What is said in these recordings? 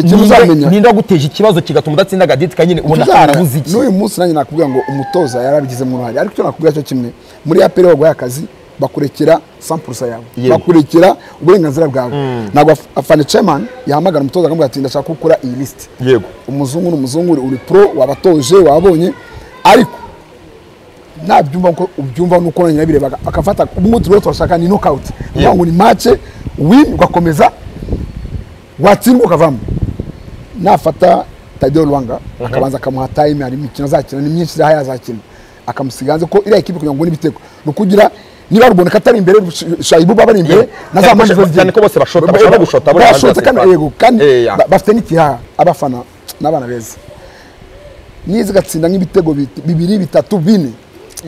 Ninde waguteje ikibazo kigatuma udatsinda Gaditka nyine ubona harabuze iki? N'uyu munsi nanjye nakubwira ngo umutoza yarabigizemo uruhare, ariko icyo nakubwira cyo kimwe, muri APR baguhaye akazi bakurekera 100% yawe, bakurekera uburenganzira bwawe. Ntabwo afana chairman yahamagara umutoza akamubwira ati ndashaka gukora iyi list. Yego, umuzungu n'umuzungu uri pro, wabatoje wabonye, ariko nabyumva ko ubyumva nuko nanjye nabirebaga, akafata umunsi rero turashaka ni knockout, ngo ni match win ugakomeza, watsindwa ukavamo. Nafata Tadeo Lwanga akabanza akamuha time, hari imikino azakina ni myinshi zaha yazakina, akamusiganze ko iriya ekipe kugira ngo n'ibitego nukugira niba ruboneka atari imbere, Shaibu baba ari imbere na za manzi cyane ko bose bashota, bashobora gushota, bashota kandi yego, kandi bafite n'ikihaha abafana n'abana beza. Nizi gatsinda nk'ibitego 2 3 4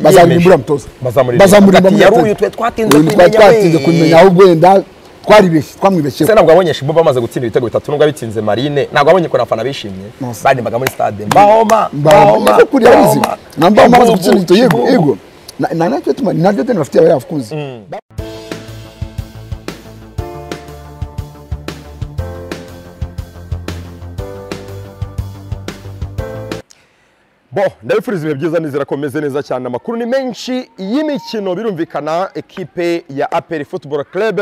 bazamurimbura mutoza, bazamurimbura. Yaruyu twe twatinze kumenya ahubwo wenda twaribeshye, twamwibeshye. Se ntabwo abonye Shibuba bamaze gutsinda ibitego 3 nubwo abitsinze Marine, ntabwo abonye ko nafana bishimye barimbaga muri stade Mbahoma Mbahoma kuri yabizi na Mbahoma bamaze gutsinda ibitego. Yego yego, na nacyo tuma naryo tena bafite abayafukunzi. Bo, ndabifuriza ibihe byiza, nizera ko meze neza cyane. Amakuru ni menshi y'imikino, birumvikana ekipe ya APR Football Club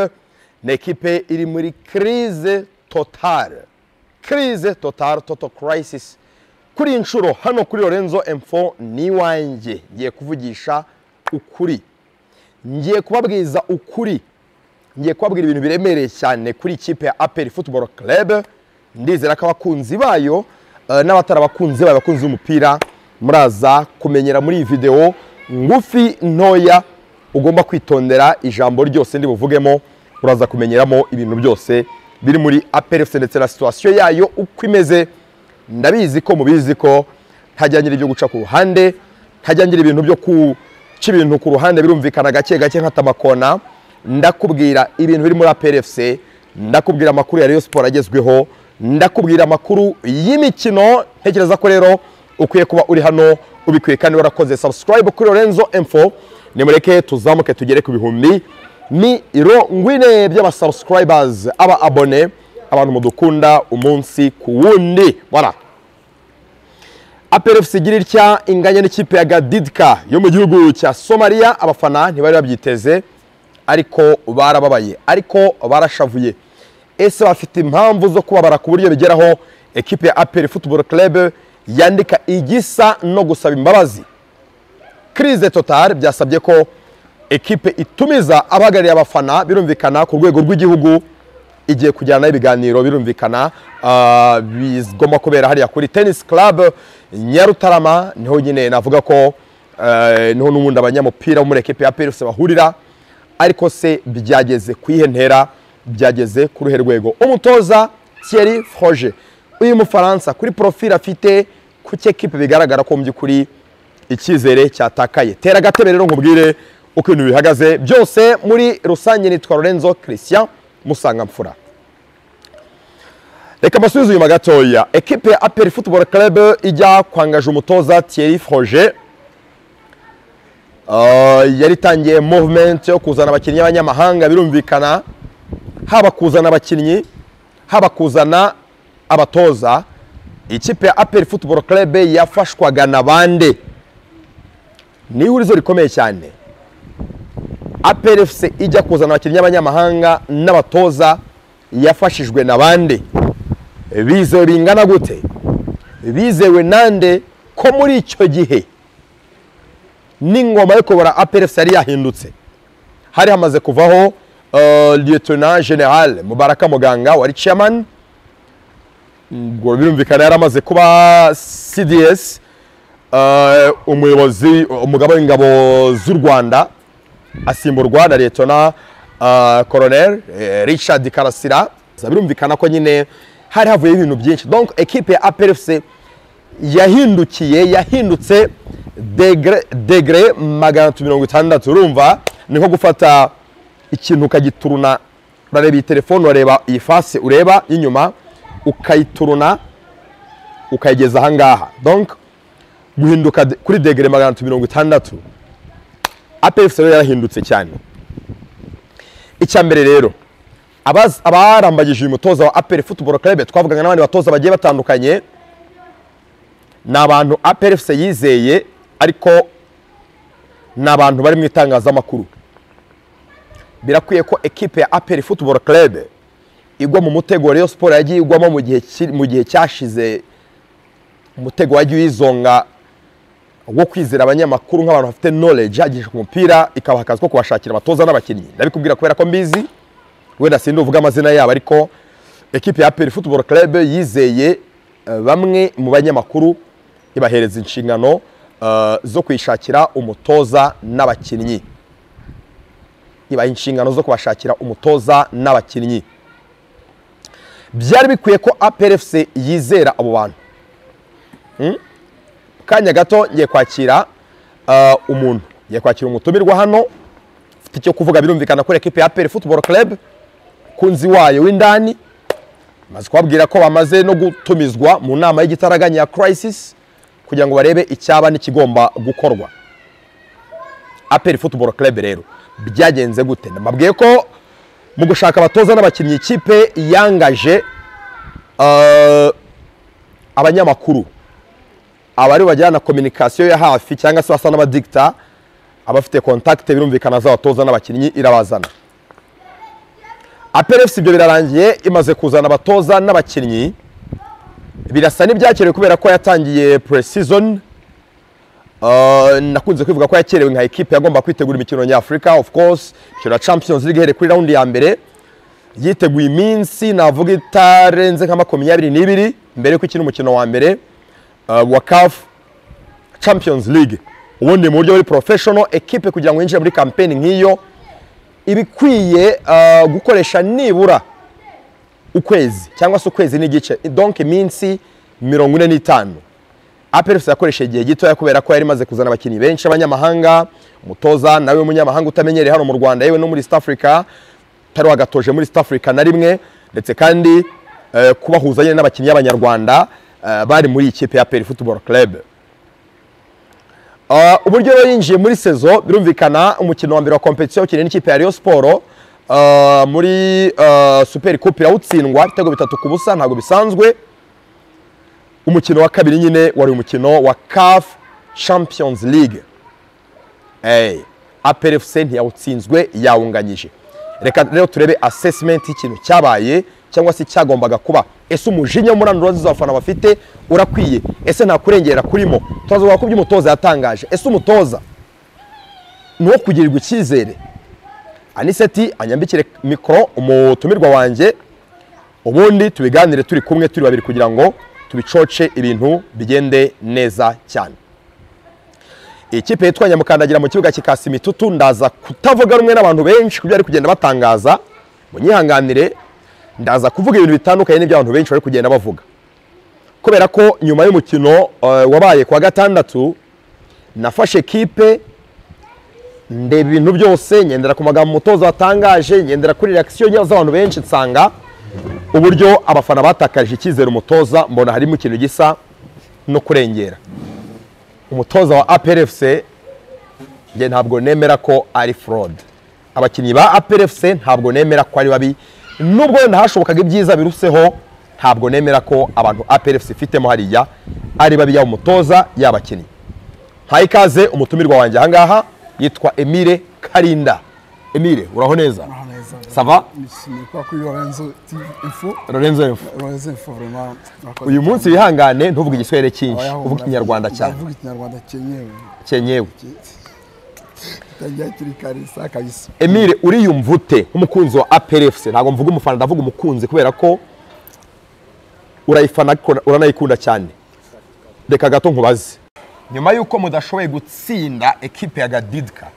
ni ekipe iri muri crise totale, crise totale, total crisis. Kuri inshuro hano kuri Lorenzo M4 ni wanjye ngiye kuvugisha ukuri, ngiye kubabwiza ukuri, ngiye kubabwira ibintu biremereye cyane kuri ikipe ya APR Football Club. Ndizera ko abakunzi bayo n'abatari abakunzi bayo, abakunzi b'umupira, muraza kumenyera muri iyi video ngufi ntoya. Ugomba kwitondera ijambo ryose ndi buvugemo, uraza kumenyeramo ibintu byose biri muri APR FC ndetse na situation yayo uko imeze. Ndabizi ko mubizi ko ntajyangira ibyo guca ku ruhande, ntajyangira ibintu byo kuca ibintu ku ruhande, birumvikana gake gake nkatamakona. Ndakubwira ibintu biri muri APR FC, ndakubwira amakuru ya Rayon Sport agezweho, ndakubwira amakuru y'imikino. Ntekereza ko rero ukwiye kuba uri hano ubikwiye kandi warakoze subscribe kuri Lorenzo M4. Nimureke tuzamuke tugere ku 40,000 by'aba subscribers, aba abone, abantu mudukunda umunsi ku wundi. Voilà. APR FC igira itya inganya n'ikipe ya Gaditka yo mu gihugu cya Somalia. Abafana ntibari babyiteze, ariko barababaye, ariko barashavuye. Ese bafite impamvu zo kubabara ku buryo bigeraho ekipe ya APR Football Club yandika igisa no gusaba imbabazi? Crise totale byasabye ko ekipe itumiza abahagarariye abafana, birumvikana ku rwego rw'igihugu, igiye kujyana ibiganiro, birumvikana bigomba kubera hariya kuri Tennis Club Nyarutarama. Niho nyine navuga ko niho n'ubundi abanyamupira bo muri ekipe ya APR bahurira. Ariko se byageze ku ntera, byageze ku ruhe rwego? Umutoza Thierry Froger, uyu Mufaransa, kuri profile afite ku ekipe bigaragara ko mu by'ukuri icyizere cyatakaye. Tera agatebe rero nkubwire uko ibintu bihagaze byose muri rusange. Nitwa Lorenzo Christian Musangamfura. Reka mbasubize inyuma gatoya. Ekipe ya APR Football Club ijya kwangaje umutoza Thierry Froger, yari itangiye movement yo kuzana abakinnyi b'abanyamahanga, birumvikana haba kuzana abakinnyi, haba kuzana abatoza. Ikipe ya APR Football Club yafashwaga na bande? Ni ihurizo rikomeye cyane. APR FC ijya kuzana abakinnyi b'abanyamahanga n'abatoza yafashijwe na bande? Bizewe bingana gute? Bizewe nande ko muri icyo gihe n'ingoma yo kuyobora APR FC yari yahindutse? Hari hamaze kuvaho Lieutenant General Mubaraka Muganga wari chairman, ubwo birumvikana yaramaze kuba CDS, umuyobozi umugaba w'ingabo z'u Rwanda, asimburwa na Lieutenant Colonel Richard Karasira. Birumvikana ko nyine hari havuye ibintu byinshi. Donc equipe ya APR FC yahindukiye, yahindutse degré 360. Urumva ni nko gufata ikintu ukagituruna, urareba iyi telefone, urareba iyi face ureba inyuma, ukayituruna ukayigeza ahangaha. Donc guhinduka kuri degré 360. APR FC yarahindutse cyane. Icya mbere rero, Abarambagije uyu mutoza wa APR Football Club, twavugana n'abandi batoza bagiye batandukanye, ni abantu APR FC yizeye, ariko ni abantu bari mu itangazamakuru. Birakwiye ko ekipe ya APR Football Club igwa mu mutego Rayon Sport yagiye igwamo mu gihe cyashize, umutego wagiye uyizonga wo kwizera abanyamakuru nk'abantu bafite knowledge ihagije ku mupira, ikabaha akazi ko kubashakira abatoza n'abakinnyi. Ndabikubwira kubera ko mbizi, wenda sinduvuga amazina yabo, ariko ekipe ya APR Football Club yizeye bamwe mu banyamakuru, ibahereza inshingano zo kwishakira umutoza n'abakinnyi. Ibaha inshingano zo kubashakira umutoza n'abakinnyi. Byari bikwiye ko APR FC yizera abo bantu. Kanya gato ngiye kwakira umuntu, ngiye kwakira umutumirwa hano ufite icyo kuvuga. Birumvikana ko ekipe ya APR Football Club, kunzi wayo w'indani, maze kubabwira ko bamaze no gutumizwa mu nama y'igitaraganya ya crisis kugira ngo barebe icyaba n'ikigomba gukorwa. APR Football Club rero byagenze gute? Nababwiye ko mu gushaka abatoza n'abakinnyi ikipe yangaje abanyamakuru, abari bajyana communication ya hafi cyangwa se basa n'abadikta, abafite contact birumvikana z'abatoza n'abakinnyi, irabazana. APR FC ibyo birarangiye, imaze kuzana abatoza n'abakinnyi, birasa n'ibyakerewe kubera ko yatangiye pre-season. Nakunze kwivuga ko yakerewe nka ekipe yagomba kwitegura imikino nyafurika, of course imikino ya Champions League ihereye kuri round ya mbere, yiteguye iminsi navuga itarenze nka 22 mbere yuko ikina umukino wa mbere wa CAF Champions League. Ubundi mu buryo buri professional, ekipe kugira ngo yinjire muri campaign nk'iyo ibikwiye gukoresha nibura ukwezi cyangwa se ukwezi n'igice, donc iminsi 45. APR FC yakoresheje igihe gitoya kubera ko yari imaze kuzana abakinnyi benshi abanyamahanga, umutoza nawe w'umunyamahanga utamenyereye hano mu Rwanda yewe no muri East Africa, utari wagatoje muri East Africa na rimwe, ndetse kandi kubahuza nyine n'abakinnyi b'abanyarwanda bari muri ikipe ya APR Football Club. Uburyo rero yinjiye muri saison, birumvikana umukino wa mbere wa competition ukina n'ikipe ya Rayon Sport muri Super Coupe irawutsindwa ibitego 3-0, ntabwo bisanzwe. Umukino wa kabiri nyine wari umukino wa CAF Champions League. APR FC ntiyawutsinzwe, yawunganyije. Reka rero turebe assessment y'ikintu cyabaye cyangwa se cyagombaga kuba. Ese umujinya w'umuranduro z'abafana bafite urakwiye? Ese nta kurengera kurimo? Turavuga ko by'umutoza yatangaje. Ese umutoza ni uwo kugirirwa icyizere? Aniseti anyambikire mikoro umutumirwa wanjye, ubundi tubiganire turi kumwe turi babiri kugira ngo tubicoce ibintu bigende neza cyane. Ikipe yitwa Nyamukandagira mu kibuga kikasi imitutu, ndaza kutavuga rumwe n'abantu benshi kubyo ari kugenda batangaza, munyihanganire, ndaza kuvuga ibintu bitandukanye n'ibyo abantu benshi bari kugenda bavuga. Kubera ko nyuma y'umukino wabaye kwa gatandatu, nafashe ekipe ndeba ibintu byose, ngendera ku magambo umutoza watangaje, ngendera kuri reaction z'abantu benshi, nsanga uburyo abafana batakarije icyizere umutoza, mbona harimo ikintu gisa no kurengera. Umutoza wa APR FC nge ntabwo nemera ko ari fraud. Abakinnyi ba APR FC ntabwo nemera ko ari babi, nubwo wenda hashobokaga ibyiza biruseho, ntabwo nemera ko abantu APR FC ifitemo hariya ari babi, yaba umutoza y'abakinnyi. Ntaye ikaze umutumirwa wanjye ahangaha yitwa Emile Karinda. Emile, uraho neza? Ça va? Lorenzo Info. Lorenzo Info. Lorenzo Info vraiment. Uyu munsi wihangane ntuvuge igiswahili cyinshi, uvuge ikinyarwanda cyane. Uvuge ikinyarwanda cyenyewe. Cyenyewe. Tangiye kiri karisa kabisa. Emile, uriyumva ute nk'umukunzi wa APR FC? Ntabwo mvuga umufana, ndavuga umukunzi kubera ko urayifana uranayikunda cyane. Reka gato nkubaze. Nyuma yuko mudashoboye gutsinda ekipe ya Gadidka,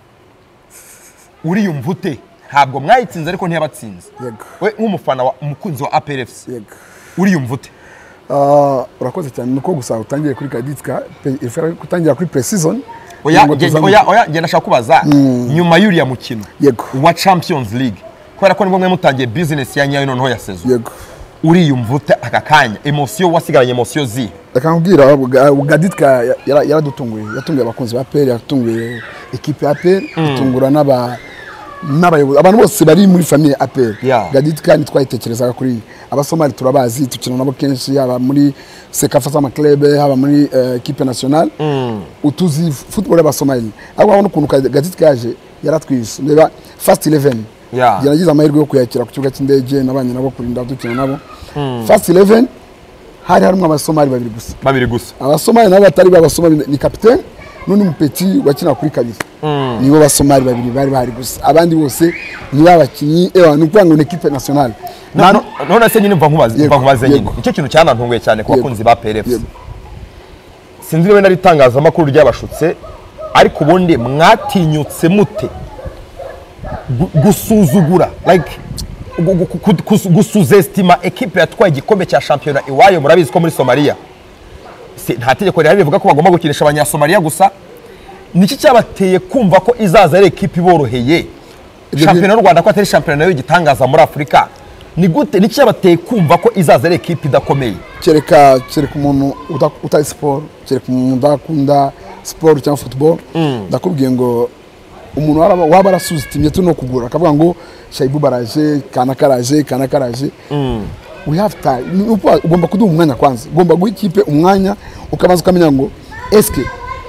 uriyumva ute? Ntabwo mwayitsinze ariko ntiyabatsinze. We nk'umufana wa umukunzi wa APR FC. Yego. Uriyumva ute? Urakoze cyane nuko gusa utangiye kuri Gadidka, kutangira kuri pre-season. Oya oya nge nashaka kubaza nyuma y'uriya mukino wa Champions League, kubera ko nibwo mwe mutangiye business ya nyayo noneho ya saison. Yego. Uriyumva ute aka kanya? Emotion wasigaranye emotion zi? Akambwira Gadidka yaradutunguye, yatunguye abakunzi ba APR, yatunguye equipe ya APR, itungura n'aba N'abayobozi, abantu bose bari muri famille APR. Gadit kandi twayitekerezaga kuri abasomali, turabazi, tukina nabo kenshi, yaba muri CECAFA z'ama club, haba muri équipe nationale. Utuzi football y'abasomali, ariko urabona ukuntu Gadit kaje yaratwishe. Reba first 11. Yaragize amahirwe yo kuyakira ku kibuga cy'indege, nabanye nabo kurinda, dukina nabo. First 11 hari harimo abasomali babiri gusa. Babiri gusa. Abasomali nabo batari babasomali, ni capitaine n'undi mupeti wakina kuri kabiri. Nibo basomali babiri bari bahari gusa, abandi bose ni babakinyi. Ewa, ni ukuvuga ngo ni équipe nationale. None se nyine mva nkubaze, mva nkubaze nyine, icyo kintu cyanantunguye cyane ku bakunzi ba PRFC. Sinzi niba nari itangazamakuru ryabashutse, ariko ubundi mwatinyutse mute gusuzugura, like gusous-estima ekipe yatwaye igikombe cya shampiyona iwayo? Murabizi ko muri Somalia nta tegeko rihari rivuga ko bagomba gukinisha abanyasomaliya gusa. Niki cyabateye kumva ko izaza ari ekipe iboroheye? Shampiyona y'u Rwanda ko atari shampiyona nayo igitangaza muri Afurika, ni gute, niki cyabateye kumva ko izaza ari ekipe idakomeye? Kereka umuntu utazi siporo, kereka umuntu udakunda siporo cyangwa football. Ndakubwiye ngo umuntu waba arasous-estimye tu no kugura akavuga ngo Shaibu baraje, kana karaje, kana karaje. We have time. Ugomba kuduha umwanya kwanza, ugomba guha ikipe umwanya, ukabanza ukamenya ngo eske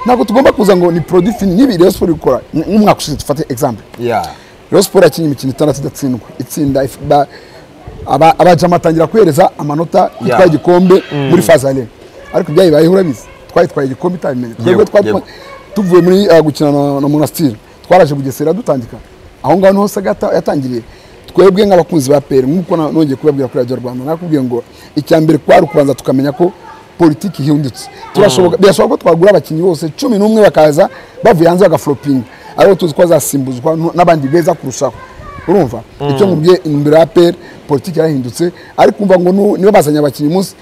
ntabwo tugomba kuza ngo ni produit fini. Nibi Rayon Sport ikora nk'umwaka ushize, dufate example. Rayon Sport yakinnye imikino itandatu idatsindwa, itsinda, abajama atangira kuhereza amanota, itwaye igikombe muri phase aller. Ariko ibyayibayeho urabizi, twayitwaye igikombe itabimenye. Twebwe tuvuye muri gukina na Monastir, twaraje Bugesera dutandika aho ngaho, niho Sagata yatangiriye. Twebwe nk'abakunzi ba APR, nk'uko nongeye kubabwira kuri Radio Rwanda, nakubwiye ngo icya mbere kwari ukubanza tukamenya ko politiki ihindutse. Turashoboka, birashoboka ko twagura abakinnyi bose 11 bakaza bavuye hanze bagaflopinga, ariko tuzi ko bazasimbuzwa n'abandi beza kurushaho. Urumva icyo nkubwiye? Imbere ya APR politiki yarahindutse, ariko umva ngo niba bazanye abakinnyi umunsi,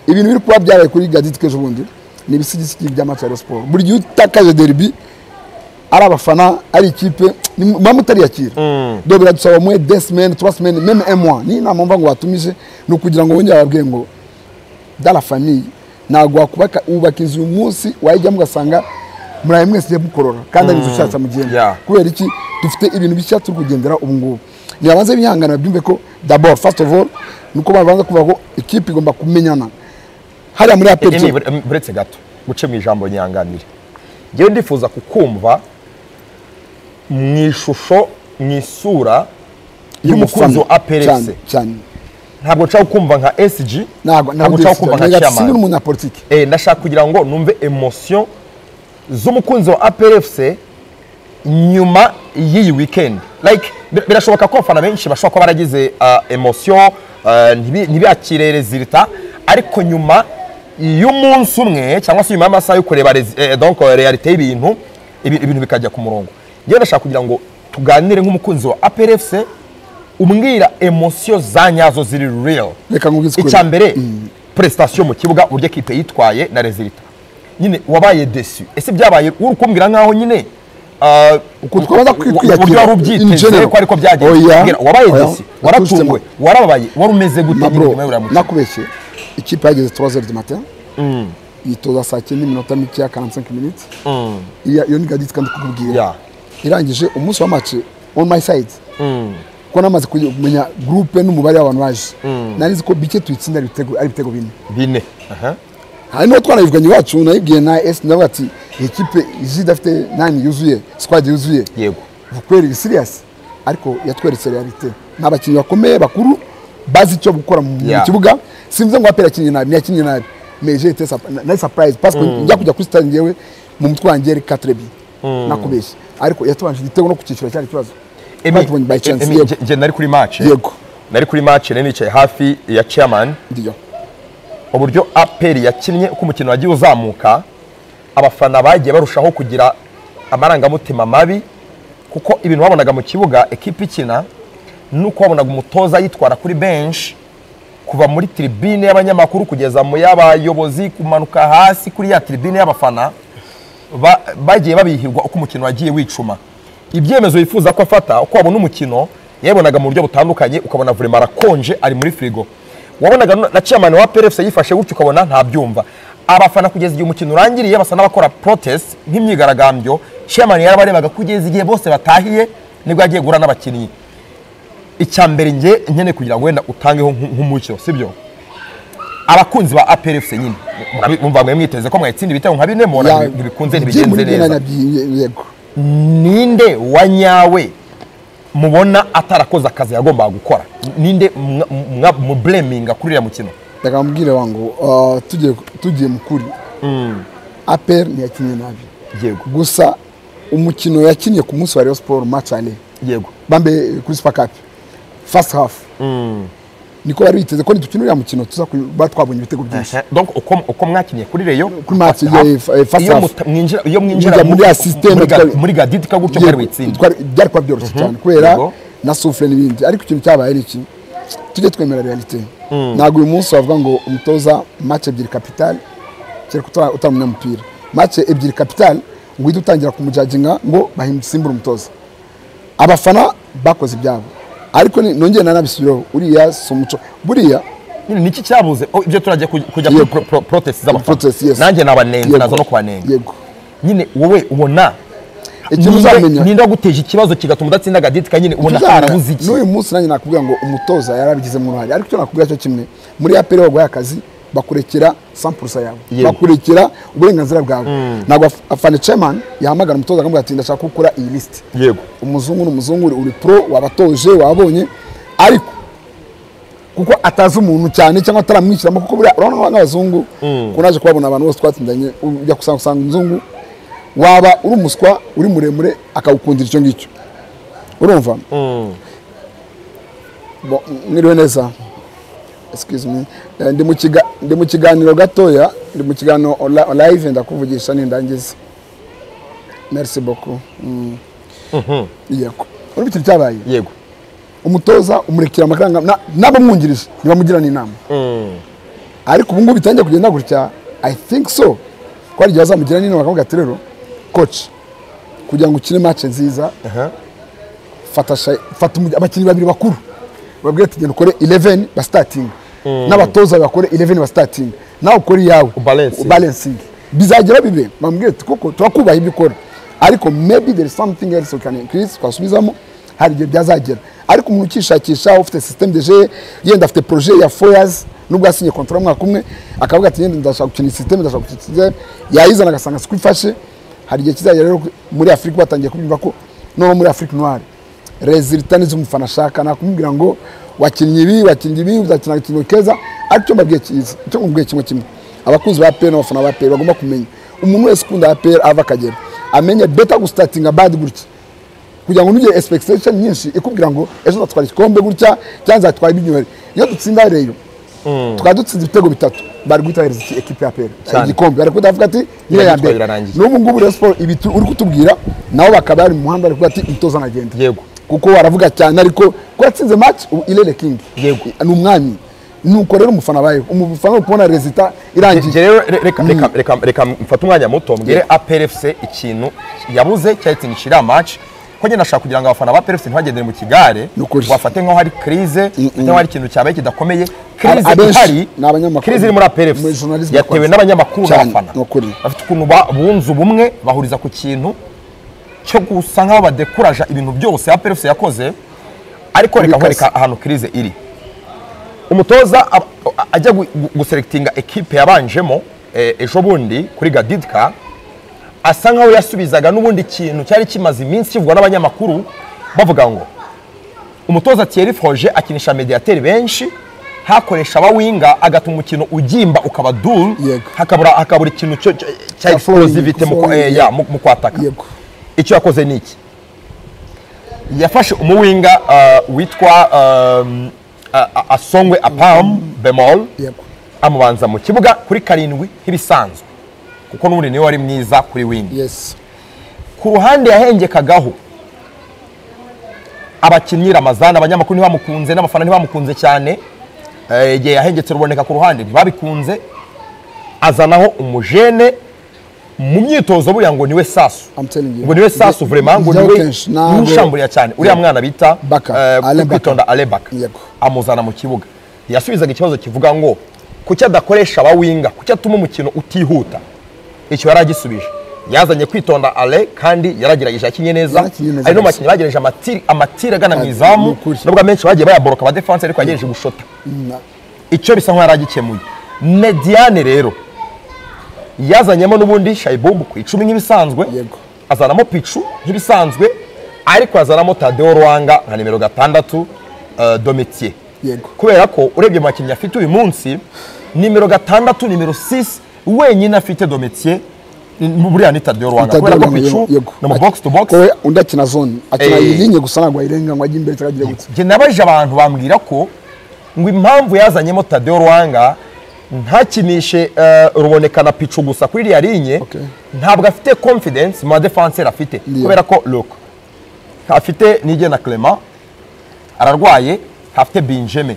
ibintu biri kuba byabaye kuri Gadit kejo bundi ni ibisigisigi bya match ya Sport. Buri gihe utakaje derby, ari abafana, ari ikipe, muba mutariyakira. Do biradusaba mwe 2 semaines, 3 semaines, même un mois. Ni inama mva ngo batumije ni ukugira ngo bongere bababwire ngo dans la famille ntabwo wakubaka, wubaka inzu uyu munsi wayijyamo ugasanga muraye mwese mukorora kandi ari inzu nshyashya mugenda. Kubera iki? Dufite ibintu bishya turi kugendera ubu ngubu. Nibabanze bihangana, babyumve ko d'abord, first of all, nuko babanza kuvuga ko ikipe igomba kumenyana hariya muri APR. Buretse gato guce mu ijambo, nyanganire, ngewe ndifuza kukumva mu ishusho, mu isura y'umukunzi wa APR. Cyane. Ntabwo nshaka kumva nka SG. Ntabwo nshaka kumva nka chairman. Sindi umunyapolitiki. Ndashaka kugira ngo numve emotion z'umukunzi wa APR FC nyuma y'iyi weekend. Like birashoboka ko abafana benshi bashobora kuba baragize emotion, ntibakire résultat, ariko nyuma y'umunsi umwe cyangwa se nyuma y'amasaha yo kureba donc réalité y'ibintu, ibintu bikajya ku murongo. Ngewe ndashaka kugira ngo tuganire nk'umukunzi wa APR FC, umbwira emotion za nyazo ziri real. Reka nkubwize ukuri. Icya mbere, prestation mu kibuga, uburyo ekipe yitwaye na résultat. Nyine wabaye déçu? Ese byabaye uri kumbwira nkaho nyine Ukuntu twabanza uburyo kwiyakira wari in ubyiteze general. ko ariko byagenze? Oya. Mbwira, wabaye Oya. déçu, waratunguwe, warababaye, wari umeze gute Ma nyine bro, nyuma y'uriya mukino? nakubeshye, ikipe yageze 3h du matin, yitoza saa cyenda iminota mikeya, 45 minutes. Iyo ni Gadit kandi kukubwira. Irangije umunsi wa match, on my side, ko namaze kumenya groupe n'umubare w'abantu baje, nari nzi ko bike tuyitsinda ari ibitego 4. 4, aha. Hari n'uwo twanabivuganye iwacu, nayibwiye na S, ndavuga ati ikipe ije idafite nani yuzuye, squad yuzuye. Kweri serious, ariko yatweretse réalité, ni abakinnyi bakomeye bakuru bazi icyo gukora mu kibuga. Simvuze ngo APR yakinnye nabi, ntiyakinnye nabi, mais j'ai été nari surprise parce que njya kujya kuri stade, njyewe mu mutwe wanjye yari 4 bi, nakubeshye, ariko yatubanje igitego no kucyishyura cyari ikibazo. Emi, Twakibonye by chance. Emi, Yego. nje nari kuri match. Yego. Nari kuri match, nari nicaye hafi ya chairman. Ndiyo. Uburyo APR yakinnye, uko umukino wagiye uzamuka, abafana bagiye barushaho kugira amarangamutima mabi, kuko ibintu babonaga mu kibuga ekipe ikina nuko wabonaga umutoza yitwara kuri bench, kuva muri tribune y'abanyamakuru kugeza mu y'abayobozi, kumanuka hasi kuri ya tribune y'abafana, bagiye babihirwa uko umukino wagiye wicuma. Ibyemezo yifuza ko afata, uko wabona umukino yabonaga mu buryo butandukanye, ukabona vraiment arakonje, ari muri frigo. Wabonaga na chairman wa PRFC yifashe gutyo, ukabona ntabyumva. Abafana kugeza igihe umukino urangiriye basa n'abakora protest nk'imyigaragambyo. Chairman yarabarebaga kugeza igihe bose batahiye. Nibwo yagiye guhura n'abakinnyi. Icya mbere nge nkeneye kugira ngo wenda utangeho nk'umucyo, sibyo? Abakunzi ba APR FC nyine mumva mwe mwiteze ko mwayitsinda ibitego nka bine, mubona ntibikunze, ntibigenze neza. Yego. Ninde wanyawe mubona atarakoze akazi yagombaga gukora? Ninde mu blaminga kuri uriya mukino? Reka mbwire wangu, tugiye mukuri. APR ntiyakinnye nabi. Yego. Gusa umukino yakinnye ku munsi wa Rayon Sport match aller. Yego. Bambe kuri Super Cup. First half. Niko bari biteze ko nidukina uriya mukino tuza kuba twabonye ibitego byinshi. Donc uko mwakinnye kuri Rayon kuri match ya first half, iyo mwinjira muri system muri Gaditka gutyo mwari witsinda. Byari kuba byoroshye cyane kubera na souffle n'ibindi. Ariko ikintu cyabaye ni iki? Tujye twemera realite. Ntabwo uyu munsi wavuga ngo umutoza match ebyiri capital kereka utamenya umupira. Match ebyiri capital ngo uhite utangira kumujajinga ngo bahimbisimbura umutoza. Abafana bakoze ibyabo. Ariko nongeye nanabisubiraho, uriya si umuco buriya. Niki cyabuze? Ibyo turajya kujya kuri protest z'abafana. Nanjye nabanenze, naza no kubanenga. Yego. Nyine wowe ubona ninde waguteje ikibazo kigatuma udatsinda Gaditka? Nyine ubona harabuze iki? N'uyu munsi nanjye nakubwira ngo umutoza yarabigizemo uruhare, ariko icyo nakubwira cyo kimwe, muri APR baguhaye akazi bakurekera 100% yawe, bakurekera uburenganzira bwawe. Ntabwo afana chairman yahamagara umutoza akamubwira ati ndashaka gukora iyi list. Yego. Umuzungu n'umuzungu, uri pro, wabatoje, wabonye, ariko kuko atazi umuntu cyane cyangwa ataramwishyiramo, kuko buriya urabona nk'abazungu ko naje kubabona abantu bose twatindanye, ujya gusanga umuzungu waba uri umuswa uri muremure akawukundira icyo ngicyo. Urumva? Mwiriwe neza. Excuse me. Ndi mu kiganiro gatoya, ndi mu kiganiro live, ndakuvugisha nindangiza. Merci beaucoup. Yego. Uri bitu cyabaye? Yego. Umutoza umurekera amakaranga n'abamwungirije nibamugira n'inama. Ariko ubu ngubu bitangiye kugenda gutya, I think so. Ko ari bazamugira n'inama bakavuga ati rero coach, kugira ngo ukine match nziza, fata abakinnyi babiri bakuru. Babwire ati genda ukore 11 ba starting. N'abatoza bakore 11 ba starting. Nawe ukore iyawe. Balancing. Bizagera bibe. Bambwire ati koko turakubaha ibyo ukora. Ariko maybe there is something else we can increase, twasubizamo, hari igihe byazagera. Ariko umuntu ukishakisha ufite system de jeu, yenda afite projet ya 4 years, nubwo asinye contrat umwaka umwe, akavuga ati yenda ndashaka gukina system, ndashaka gukina system, yayizana agasanga sikwifashe. Hari igihe kizagera rero muri Afrika batangiye kubyumva ko no muri Afrique noire resultat nizo umufana ashaka, nakumubwira ngo wakinnye ibi, wakinnye ibi, uzakina ikintu keza. Ariko cyo mbabwiye cyiza, cyo mbabwiye kimwe kimwe, abakunzi ba APR n'abafana ba APR bagomba kumenya umuntu wese ukunda APR ava akagera amenye better gustatinga bad gutya, kugira ngo ntugire expectation nyinshi ikubwira ngo ejo nzatwara igikombe gutya cyangwa nzatwara ibinywere. Iyo dutsinda rero tukaba dutsinze ibitego bitatu, bari guhita bahereza ekipe ya APR igikombe, bari kudavuga ati niyo ya mbere. N'ubu ngubu Rayon Sport ibi uri kutubwira nabo bakaba bari mu muhanda bari kuvuga ati umutoza nagenda. Yego. Kuko waravuga cyane, ariko ko yatsinze match ilele king. Yego. Ni umwami. Nuko rero umufana baye, umufana kubona resultat irangiye. Rero reka mfate umwanya muto mbwire APR FC ikintu yabuze cyayitsindisha iriya match. Ko njye nashaka kugira ngo abafana ba APR FC ntibagendere mu kigare, bafate nkaho hari crise, cyangwa hari ikintu cyabaye kidakomeye. Crise ihari, crise iri muri APR FC yatewe n'abanyamakuru n'abafana. Bafite ukuntu bunze ubumwe bahuriza ku kintu cyo gusa nkaho badekuraja ibintu byose APR FC yakoze. Ariko reka nkwereka ahantu crise iri. Umutoza ajya guselectinga equipe yabanjemo ejo bundi kuri Gaditka, asa nkaho yasubizaga n'ubundi kintu cyari kimaze iminsi kivugwa n'abanyamakuru bavuga ngo umutoza Thierry Froger akinisha mediateur benshi, hakoresha abawinga, agatuma umukino ugimba ukaba dull, hakabura ikintu cya explosivité mu kwataka. Icyo yakoze ni iki? Yafashe umuwinga witwa Asongwe Apam Bemol, amubanza mu kibuga kuri 7 nk'ibisanzwe, kuko n'ubundi niwe wari mwiza kuri wing. Yes. Ku ruhande yahengekagaho abakinnyi Ramazana, abanyamakuru ntibamukunze n'abafana ntibamukunze cyane. Igihe yahengetse ruboneka ku ruhande ntibabikunze, azanaho umujene mu myitozo buriya ngo niwe Sasu. Ngo niwe Sasu vraiment, ngo niwe ushamburiya cyane uriya mwana bita Kwitonda Alain Baka. Amuzana mu kibuga. Yasubizaga ikibazo kivuga ngo kuki adakoresha abawinga, kuki atuma umukino utihuta. Icyo yaragisubije. Yazanye Kwitonda Ale kandi yaragerageje, yakinye neza. Yarakinye neza Ari no rwose. bakinnyi bagerageje amatira agana mu izamu, Ni ukuri. nubwo amenshi bagiye bayaboroka aba defense, ariko yagerageje gushota. Icyo bisa nkaho yaragikemuye. Médiane rero yazanyemo n'ubundi Shaiboub ku 10 nk'ibisanzwe, azanamo Pichu nk'ibisanzwe, ariko azanamo Tadeo Rwanga nka nimero 6 de métier, kubera ko urebye mu bakinnyi afite uyu munsi, nimero 6, nimero 6 wenyine afite de métier buriya ni Tadeo Rwanga, Tadeo kubera ko Rwanga, Pichu ni mu box to box. Ko we undi akina zone, akina Eh. iyi ligne gusa, ntabwo ayirenga ngo ajye imbere cyangwa agire gutya. Njye nabajije abantu, bambwira ko ngo impamvu yazanyemo Tadeo Rwanga ntakinishe Ruboneka na Pichu gusa kuri iriya ligne, ntabwo afite confidence mu badefenseri afite, kubera ko look, afite Nigena Clement ararwaye, ntafite Benjamin,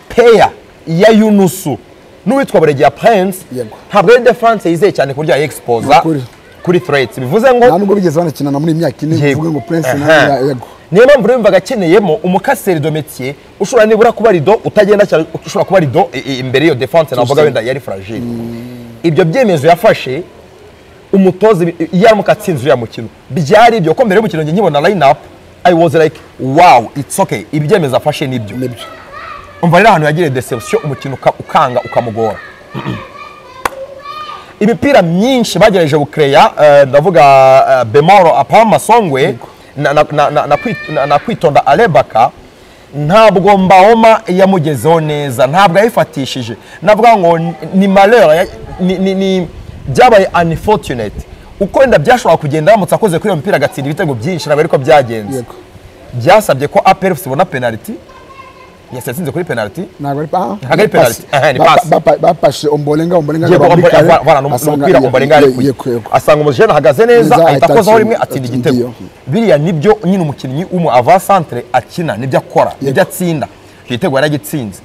peya ya Yunusu n'uwitwa Buregeya Prince, ntabwo ari defense yizeye cyane ku buryo yayexposa Nukuri. kuri threats. Bivuze ngo Nta nubwo bigeze banakinana muri iyi myaka 4, uvuge ngo Prince nawe, yego. Niyo mpamvu rero yumvaga akeneyemo umukaseri de métier ushobora nibura kuba rido utagenda cyane, ushobora kuba rido imbere y'iyo defense navuga wenda yari fragile. Ibyo byemezo yafashe umutoza, iyo aramuka atsinze uriya mukino byari ibyo, ko mbere y'umukino njye nkibona line up I was like, "Wow, it's okay, ibyemezo afashe nibyo." Nibyo. Umva rero ahantu yagiriye deception, umukino ukanga ukamugora. Imipira myinshi bagerageje gukereya, ndavuga Bemoro Apama Songwe na Kwitonda Alebaka, ntabwo Mbaoma yamugezeho neza, ntabwo yayifatishije. Navuga ngo ni malheur, ni byabaye unfortunate uko wenda byashobora kugenda aramutse akoze kuri iyo mipira agatsinda ibitego byinshi, ntabwo ariko byagenze. Byasabye ko APR FC ibona penalty. Yes, yatsinze kuri penalty. Ntabwo ari Ntabwo ari penalty. Aha, ni pass. Bapashe Ombolenga, Ombolenga Yego, agaba muri kare, voilà, ni umupira Ombolenga arekuye, yego. asanga umujene ahagaze neza, Neza, ahita ahita akozaho rimwe, atsinda atsinda igitego. iyo. Biriya nibyo nyine umukinnyi w'umu avant centre akina, nibyo akora, nibyo atsinda. Icyo gitego yaragitsinze.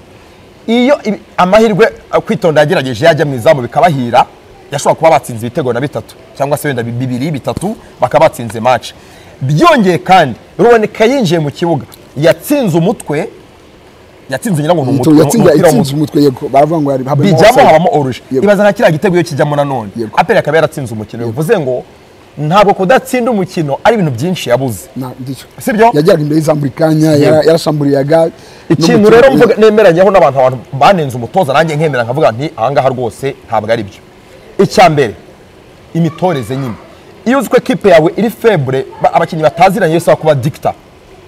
Iyo amahirwe Kwitonda yagerageje yajya mu izamu bikabahira, yashobora kuba batsinze ibitego na bitatu cyangwa se wenda bibiri, bitatu, bakaba batsinze match. Byongeye kandi Ruboneka yinjiye mu kibuga, yatsinze umutwe, yatsinze, ngira ngo ni umutwe, Yatsinze umupira yatsinze w'umutwe. umutwe, yego, baravuga ngo habamo Bijyamo, offside. habamo hors-jeu. Ibaza nka kiriya gitego iyo kijyamo nanone, APR akaba yaratsinze umukino. Bivuze ngo ntabwo kudatsinda umukino ari ibintu byinshi yabuze. Na, ndicyo. Sibyo? Yajyaga imbere y'izamu buri kanya, yarashamburiyaga. Ikintu rero mvuga nemeranyeho n'abantu, abantu banenze umutoza nanjye nkemera nkavuga nti ahangaha rwose ntabwo ari byo. Icya mbere, imitoreze nyine. Iyo uzi ko ekipe yawe iri faible, abakinnyi bataziranye, bisaba kuba dicta,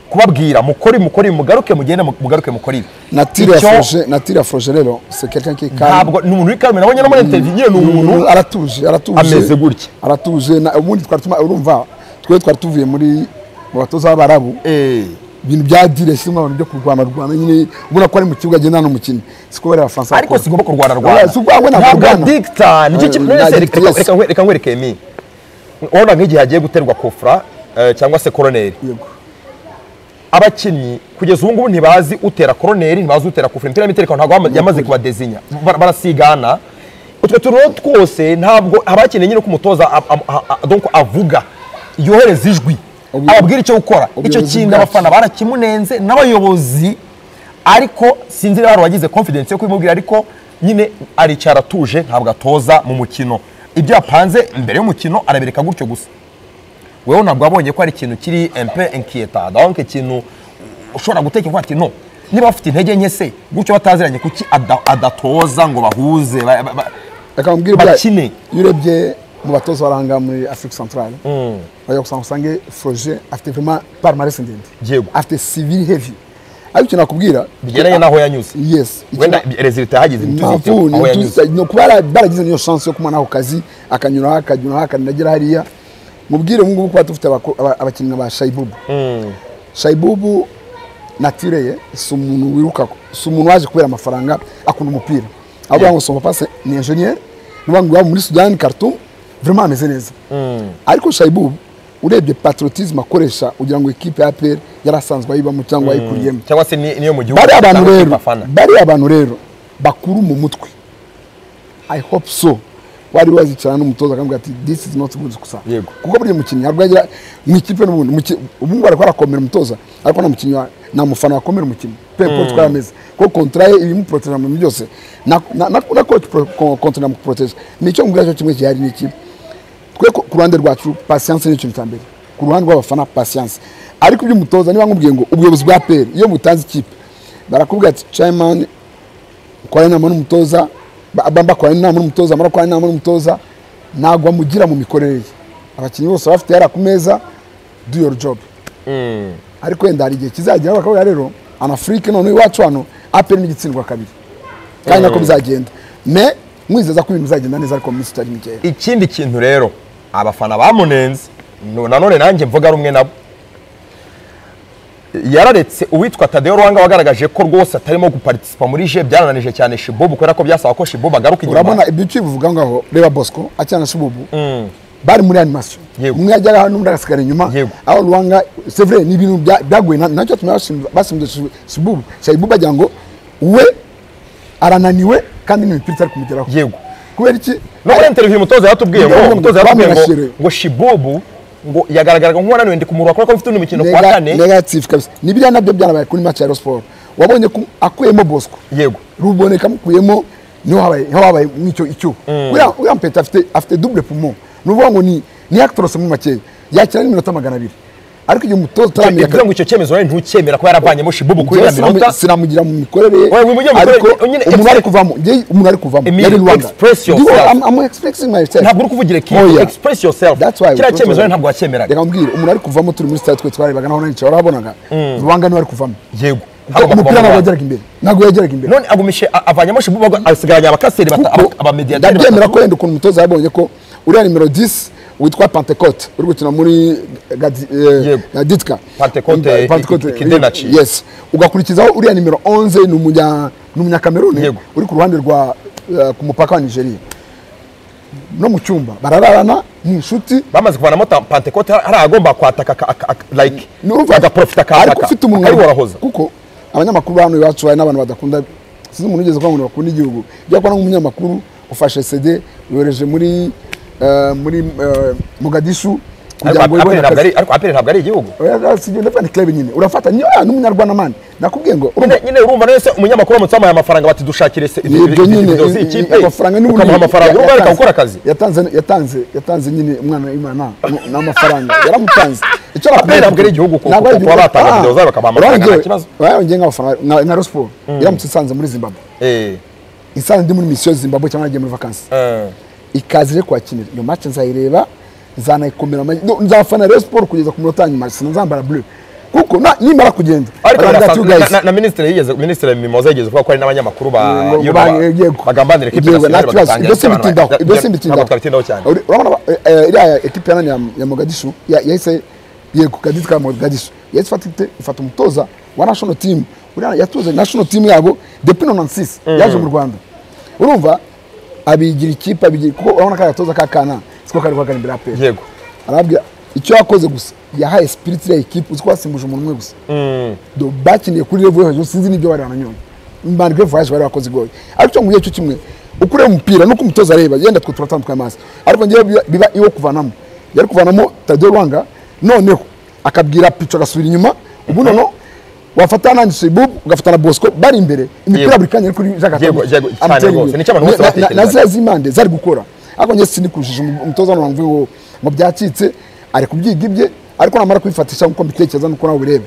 kubabwira mukore, mukore, mugaruke, mugende, mugaruke, mukore ibi. Nature ya Froger, nature ya Froger rero, c'est quelqu'un qui est calme. Ntabwo ni umuntu uri calme, nabonye no muri interview nyine ni umuntu Aratuje, aratuje. ameze gutya. Aratuje. Ubundi twari urumva twe twari tuvuye muri mu batoza b'Abarabu, ibintu bya dire simwe, abantu byo kurwana rwana nyine, ubona ko ari mu kibuga agenda n'umukinnyi, siko bari Abafaransa Ariko bakora. sigomba kurwana Oya, rwana. si ukuvuga ngo ntabwo Ntabwo arwana. dicta nicyo kintu. Nta None se dicta, yes. reka nkwereke mi urabona nk'igihe hagiye guterwa kufra cyangwa se koroneri, abakinnyi kugeza ubu ngubu ntibazi utera koroneri, ntibazi utera kufra. Imipira y'imiterekano ntabwo yamaze kubadezinya. Barasigana utwo tuntu rero twose. Ntabwo abakeneye nyine ko umutoza donc avuga, yohereza ijwi, ababwira icyo gukora. Icyo Ubuyobozi kintu bwacu. abafana barakimunenze n'abayobozi, ariko sinzi niba hari uwagize confidence yo kubimubwira. Ariko nyine aricara atuje, ntabwo atoza mu mukino. Ibyo yapanze mbere y'umukino arabereka gutyo gusa. Wewe ntabwo wabonye ko ari ikintu kiri un peu inquiétant, donc ikintu ushobora gutekereza ati no niba bafite intege nke se gutyo bataziranye, kuki adatoza ngo bahuze Reka nkubwire buriya, bakine? Iyo urebye mu batoza baranga muri Afrique Centrale, bajya gusanga usange Froger afite vraiment palmarès ndende, afite CV heavy. Ariko ikintu nakubwira Bigendanye n'aho yanyuze. Yes. Wenda résultat yahagize ntituziteho, Impamvu aho yanyuze. ni ukuba baragize niyo chance yo kumana ako kazi, akanyura akanyura akanagera hariya. Mubwire ubu ngubu kuba dufite abakinnyi ba Shaibubu. Shaibubu nature ye si umuntu wiruka, si umuntu waje kubera amafaranga, akunda umupira. Ahubwo ngo son papa ni ingénieur, ni ngo iwabo muri Sudan, Khartoum, vraiment ameze neza. Ariko Shaibubu urebye patriotisme akoresha, ugira ngo ikipe ya APR yarasanzwe ayibamo cyangwa ayikuriyemo. Cyangwa se niyo mu gihugu Bariya abantu cyangwa rero ikipe afana. Bariya abantu rero bakuru mu mutwe, I hope so, wari wazicara n'umutoza akamubwira ati "This is not good" gusa. Kuko buriya mukinnyi ntabwo yagira mu ikipe n'ubundi ubu ngubu ariko arakomera umutoza, ariko nta mukinnyi nta mufana wakomera umukinnyi pe paul twari ameze, kuko contrat ye ibimuproteja mu bintu byose, na coach contrat imuproteja. Nicyo mubwira cyo kimwe gihari ni iki? Twe ku ruhande rwacu patience ni ikintu cya mbere, ku ruhande rw'abafana patience. Ariko ibyo umutoza niba nkubwiye ngo ubuyobozi bwa APR iyo mutanze ikipe barakubwira ati chairman ukora inama n'umutoza, bakora inama n'umutoza, marakora inama n'umutoza, ntabwo amugira mu mikorere ye. Abakinnyi bose bafite yara ku meza, do your job. Ariko wenda hari igihe kizagera bakavuga rero en Afrique none iwacu hano APR n'igitsindwa kabiri, kandi nako bizagenda. Mais mwizeza ko ibintu bizagenda neza ariko mu minsi itari mikeya. Ikindi kintu rero abafana bamunenze, nanone nanjye mvuga rumwe nabo, yararetse uwitwa Tadeo Ruwanga wagaragaje ko rwose atarimo guparticipa muri je, byarananije cyane Shibubu kubera ko byasaba ko Shibubu agaruka inyuma. Urabona ibyo ukivuga ngaho, reba Bosco akina na Shibubu bari muri animation, umwe yajyaga hano undi agasigara inyuma. Aho Ruwanga c'est vrai ni ibintu byagoye, nacyo tumwe basimbye Shibubu, Shibubu agira ngo we arananiwe kandi n'imipira itari kumugeraho. Yego. Kubera iki? No muri interview umutoza yatubwiye ngo umutoza yatubwiye ngo Shibubu ngo yagaragaraga nk'uwananiwe ndi kumurwa kubera ko mfite undi mukino kwa kane. Negative kabisa. Nibya nabyo byanabaye kuri match ya Rayon Sport. Wabonye ko akuyemo Bosco. Yego. Ruboneka mukuyemo niho habaye mwicyo icyo. Uriya mpeta afite double poumon. Nuvuga ngo ni actros mu make. Yakira n'iminota 200. Ariko igihe umutoza utaramenya ngo icyo cyemezo rero ntukemera ko yaravanyemo Shibubu kuri ya minota, sinamugira mu mikorere ye. Ariko umuntu ari kuvamo, ngiye umuntu ari kuvamo yari Rwanda. I'm expressing myself. Ntabwo uri kuvugira equipe, express yourself. Kiriya cyemezo rero ntabwo wacyemeraga. Reka mbwire, umuntu ari kuvamo turi muri stade twe twarebaga naho nanicaye warabonaga Rwanda niwe ari kuvamo. Yego. Umupira ntabwo yageraga imbere, ntabwo yageraga imbere. None agumishe avanyemo Shibubu asigaranye abakaseri abamediateri. Ndabyemera ko wenda ukuntu umutoza yabonye ko uriya nimero 10 witwa Pentecote uri gukina muri Gaditka, Pentecote Kidenachi, yes, ugakurikizaho uriya nimero 11 ni umunya Cameroon uri ku ruhande rwa ku mupaka wa Nigeria. No mu cyumba barararana ni inshuti, bamaze kuvanamo Pentecote hari agomba kwataka like agaprofita ka ariko ufite umuntu ari warahoza, kuko abanyamakuru hano iwacu hari n'abantu badakunda, sinzi umuntu ugeze kwa ngo bakunda igihugu. Jya kwa n'umunyamakuru ufashe CD yohereje muri Mogadishu kugira ngo ibone akazi. Ariko APR ntabwo ari igihugu. Oya si igihugu, ndavuga ni club nyine. Urafata n'umunyarwanda man. Nakubwiye ngo nyine urumva nese umunyamakuru amutse amaye amafaranga bati dushakire se ibyo nyine ikipe amafaranga n'ubundi amafaranga urumva ariko gukora akazi. Yatanze nyine umwana w'Imana n'amafaranga yaramutanze. Icyo APR ntabwo ari igihugu kuko kuba batanga video zabo bakabaha amafaranga nta kibazo. Oya ngiye nk'abafana nka Rayon Sport iramutse isanze muri Zimbabwe. Isanze ndi muri mission Zimbabwe cyangwa nagiye muri vacances. Ikazire kwakinira iyo match nzayireba, nzanayikomera, nzafana Rayon Sport kugeza ku munota nyuma, sinzambara bleu kuko nimara kugenda. Ariko na ministre yigeze, ministre Mimoza yigeze kuvuga ko ari n'abanyamakuru ba bagambanira equipe nationale bagatangira. Ibyo simbitindaho cyane. Urabona iriya equipe ya Mogadishu yahise yego Gaditka Mogadishu yahise ifata umutoza wa national team, uriya yatoze national team yabo depuis 96 yaje mu Rwanda. Urumva abigira ikipe abigira kuko urabona ko yatoza kakana siko kari kwakana imbere APR. Yego. Arabwira icyo yakoze gusa yahaye spirit ya equipe, uziko wasimbuje umuntu umwe gusa. Do bakiniye kuri level yo hejuru, sinzi nibyo bari bananyonye. Malgré voyage bari bakoze goye. Ariko cyo nguye cyo kimwe ukure umupira nuko umutoza areba yenda twe turatandukanye amaso. Ariko ngiye biba iwo kuvanamo. Yari kuvanamo Tadeo Ruwanga noneho akabwira Picho agasubira inyuma, ubu noneho wafata nani Shibubu ugafata na Bosco bari imbere imipira buri kanya kuri Jacques. Yego cyane rwose ni cy'abantu bose batekereza. Na ziriya zimande zari gukora. Ariko njye sinikushije umutoza none ngo ngo byacitse ari kubyiga ibye, ariko namara kwifatisha nkuko mbitekereza nuko nawe birebe.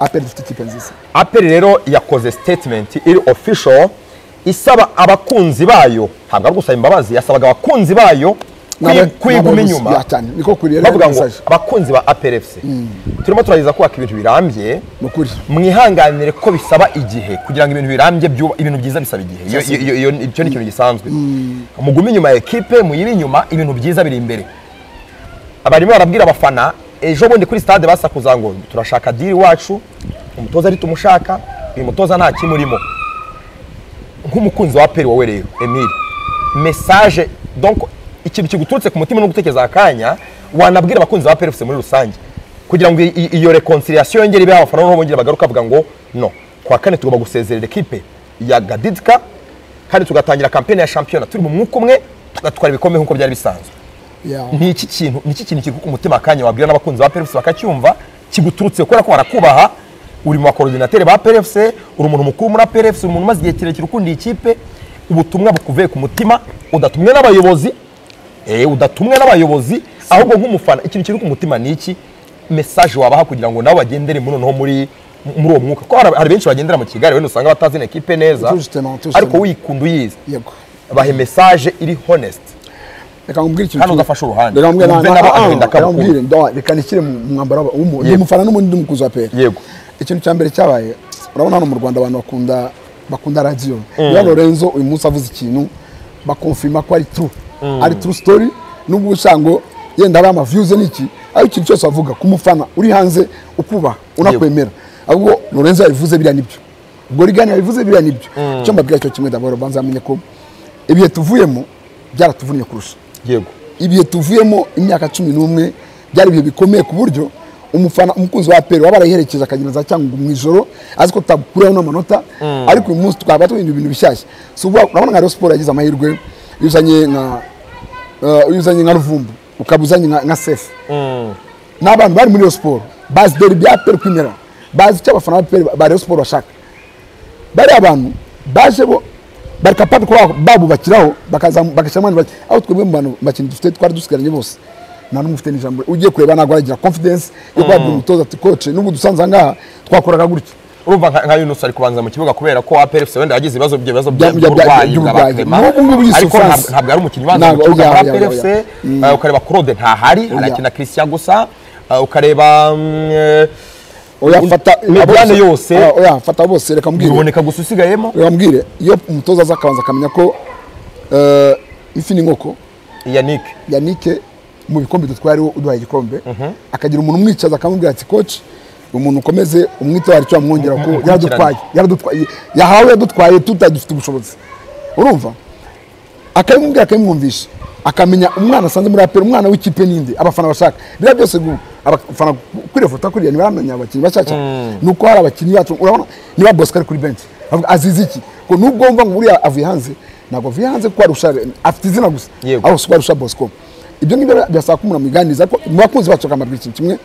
APR ifite ikipe nziza. APR rero yakoze statement iri official isaba abakunzi bayo, ntabwo ari gusaba imbabazi, yasabaga abakunzi bayo kwiguma inyuma. Niko kuri bavuga ngo abakunzi ba APR FC turimo turageza kubaka ibintu birambye, mwihanganire ko bisaba igihe kugira ngo ibintu birambye, ibintu byiza bisaba igihe. Iyo icyo ni ikintu gisanzwe. Mugume inyuma ya equipe, muyiri inyuma, ibintu byiza biri imbere. Abarimo barabwira abafana ejo bundi kuri stade basakuza ngo turashaka deal wacu, umutoza ari tumushaka, uyu mutoza nta kimurimo. Nk'umukunzi wa APR wowe rero Emile, message donc ikintu kiguturutse ku mutima no gutekereza akanya wanabwira abakunzi ba APR FC muri rusange kugira ngo iyo reconciliation yongere ibe, abafana no bongere bagaruka bavuga ngo no kwa kane tugomba gusezerera equipe ya Gaditka kandi tugatangira campaign ya championnat turi mu mwuka umwe, tugatwara ibikombe nkuko byari bisanzwe. Ni iki kintu, ni iki kintu kiri ku mutima akanya wabwira n'abakunzi ba APR FC bakacyumva kiguturutse kubera ko barakubaha, uri mu bakoordinateur ba APR FC, uri umuntu mukuru muri APR FC, uri umuntu umaze igihe kirekire ukunda ikipe, ubutumwa bukuvuye ku mutima udatumwe n'abayobozi. Udatumwe n'abayobozi ahubwo nk'umufana ikintu kiri ku mutima ni iki message wabaha kugira ngo nabo bagendere muri noneho muri uwo mwuka ko hari benshi bagendera mu Kigali wenda usanga batazi na equipe neza ariko wikunda uyizi. Yego bahe message iri honest. Reka ngumbwire ikintu hano udafasha uruhande. Reka ngumbwire reka nishyire mu mwambaro w'umufana n'umundi mukuzi wa APR. Yego ikintu cya mbere cyabaye urabona hano mu Rwanda abantu bakunda radio. Iyo Lorenzo uyu munsi avuze ikintu bakonfirma ko ari true. Ari true story nubwo ushango yenda ari ama views n'iki aho ikintu cyose avuga kumufana uri hanze ukuba unakwemera. Ahubwo Lorenzo yabivuze biriya nibyo. Ubwo Rigani yabivuze biriya nibyo. Icyo mbabwira cyo kimwe d'abord banza amenye ko ibihe tuvuyemo byaratuvunnye kurusha. Yego ibihe tuvuyemo imyaka 11 byari ibihe bikomeye ku buryo umufana umukunzi wa APR wabarayiherekeje akagenda za cyangwa mu ijoro azi ko tutakuraho n'amanota ariko uyu munsi twaba tuhinda ibintu bishyashya. So urabona nka Rayon Sports yagize amahirwe yuzanye nka Ruvumbu ukabuzanye nka Sef n'abantu bari muri Rayon Sports bazi derby ya APR kwimera bazi icyo abafana ba APR ba Rayon Sports bashaka. Bari abantu baje bo bari capable kuba babubakiraho bakazamukashyiramo abandi aho twebwe mu bantu bakintu dufite twari dusigaranye bose nta n'umwe ufite n'ijambo ugiye kureba ntabwo aragira confidence yo kubabwira umutoza ati coach n'ubu dusanze ngaha twakoraga gutya. Urumva nka Yunus ari kubanza mu kibuga kubera ko APR FC wenda yagize ibibazo by'uburwayi bwa Clement ariko ntabwo ari umukinnyi ubanza mu kibuga APR FC. Ukareba Claude ntahari arakina Christian gusa ukareba oya fata Mediane yose oya fata bose reka mbwire biboneka gusa usigayemo. Reka mbwire iyo umutoza aza akabanza akamenya ko ifi n'inkoko Yannick mu bikombe dutwara uduhaye igikombe akagira umuntu umwicaza akamubwira ati coach umuntu ukomeze umwite wari cyo amwongera ko yaradutwaye yahawe yadutwaye tutagifite ubushobozi. Urumva akabimubwira akabimwumvisha akamenya umwana asanze muri APR umwana w'ikipe ninde abafana bashaka bira byose abafana kwirefota kuriya ntibaramenya abakinnyi bashaka nuko hari abakinnyi bacu urabona niba Bosco ari kuri bench avuga azize iki ko nubwo mva ngo uriya avuye hanze ntabwo avuye hanze kuko arusha afite izina gusa aho siko arusha Bosco. Ibyo ngibyo byasaba ko umuntu amuganiriza ko mu bakunzi bacu akamabwira ikintu kimwe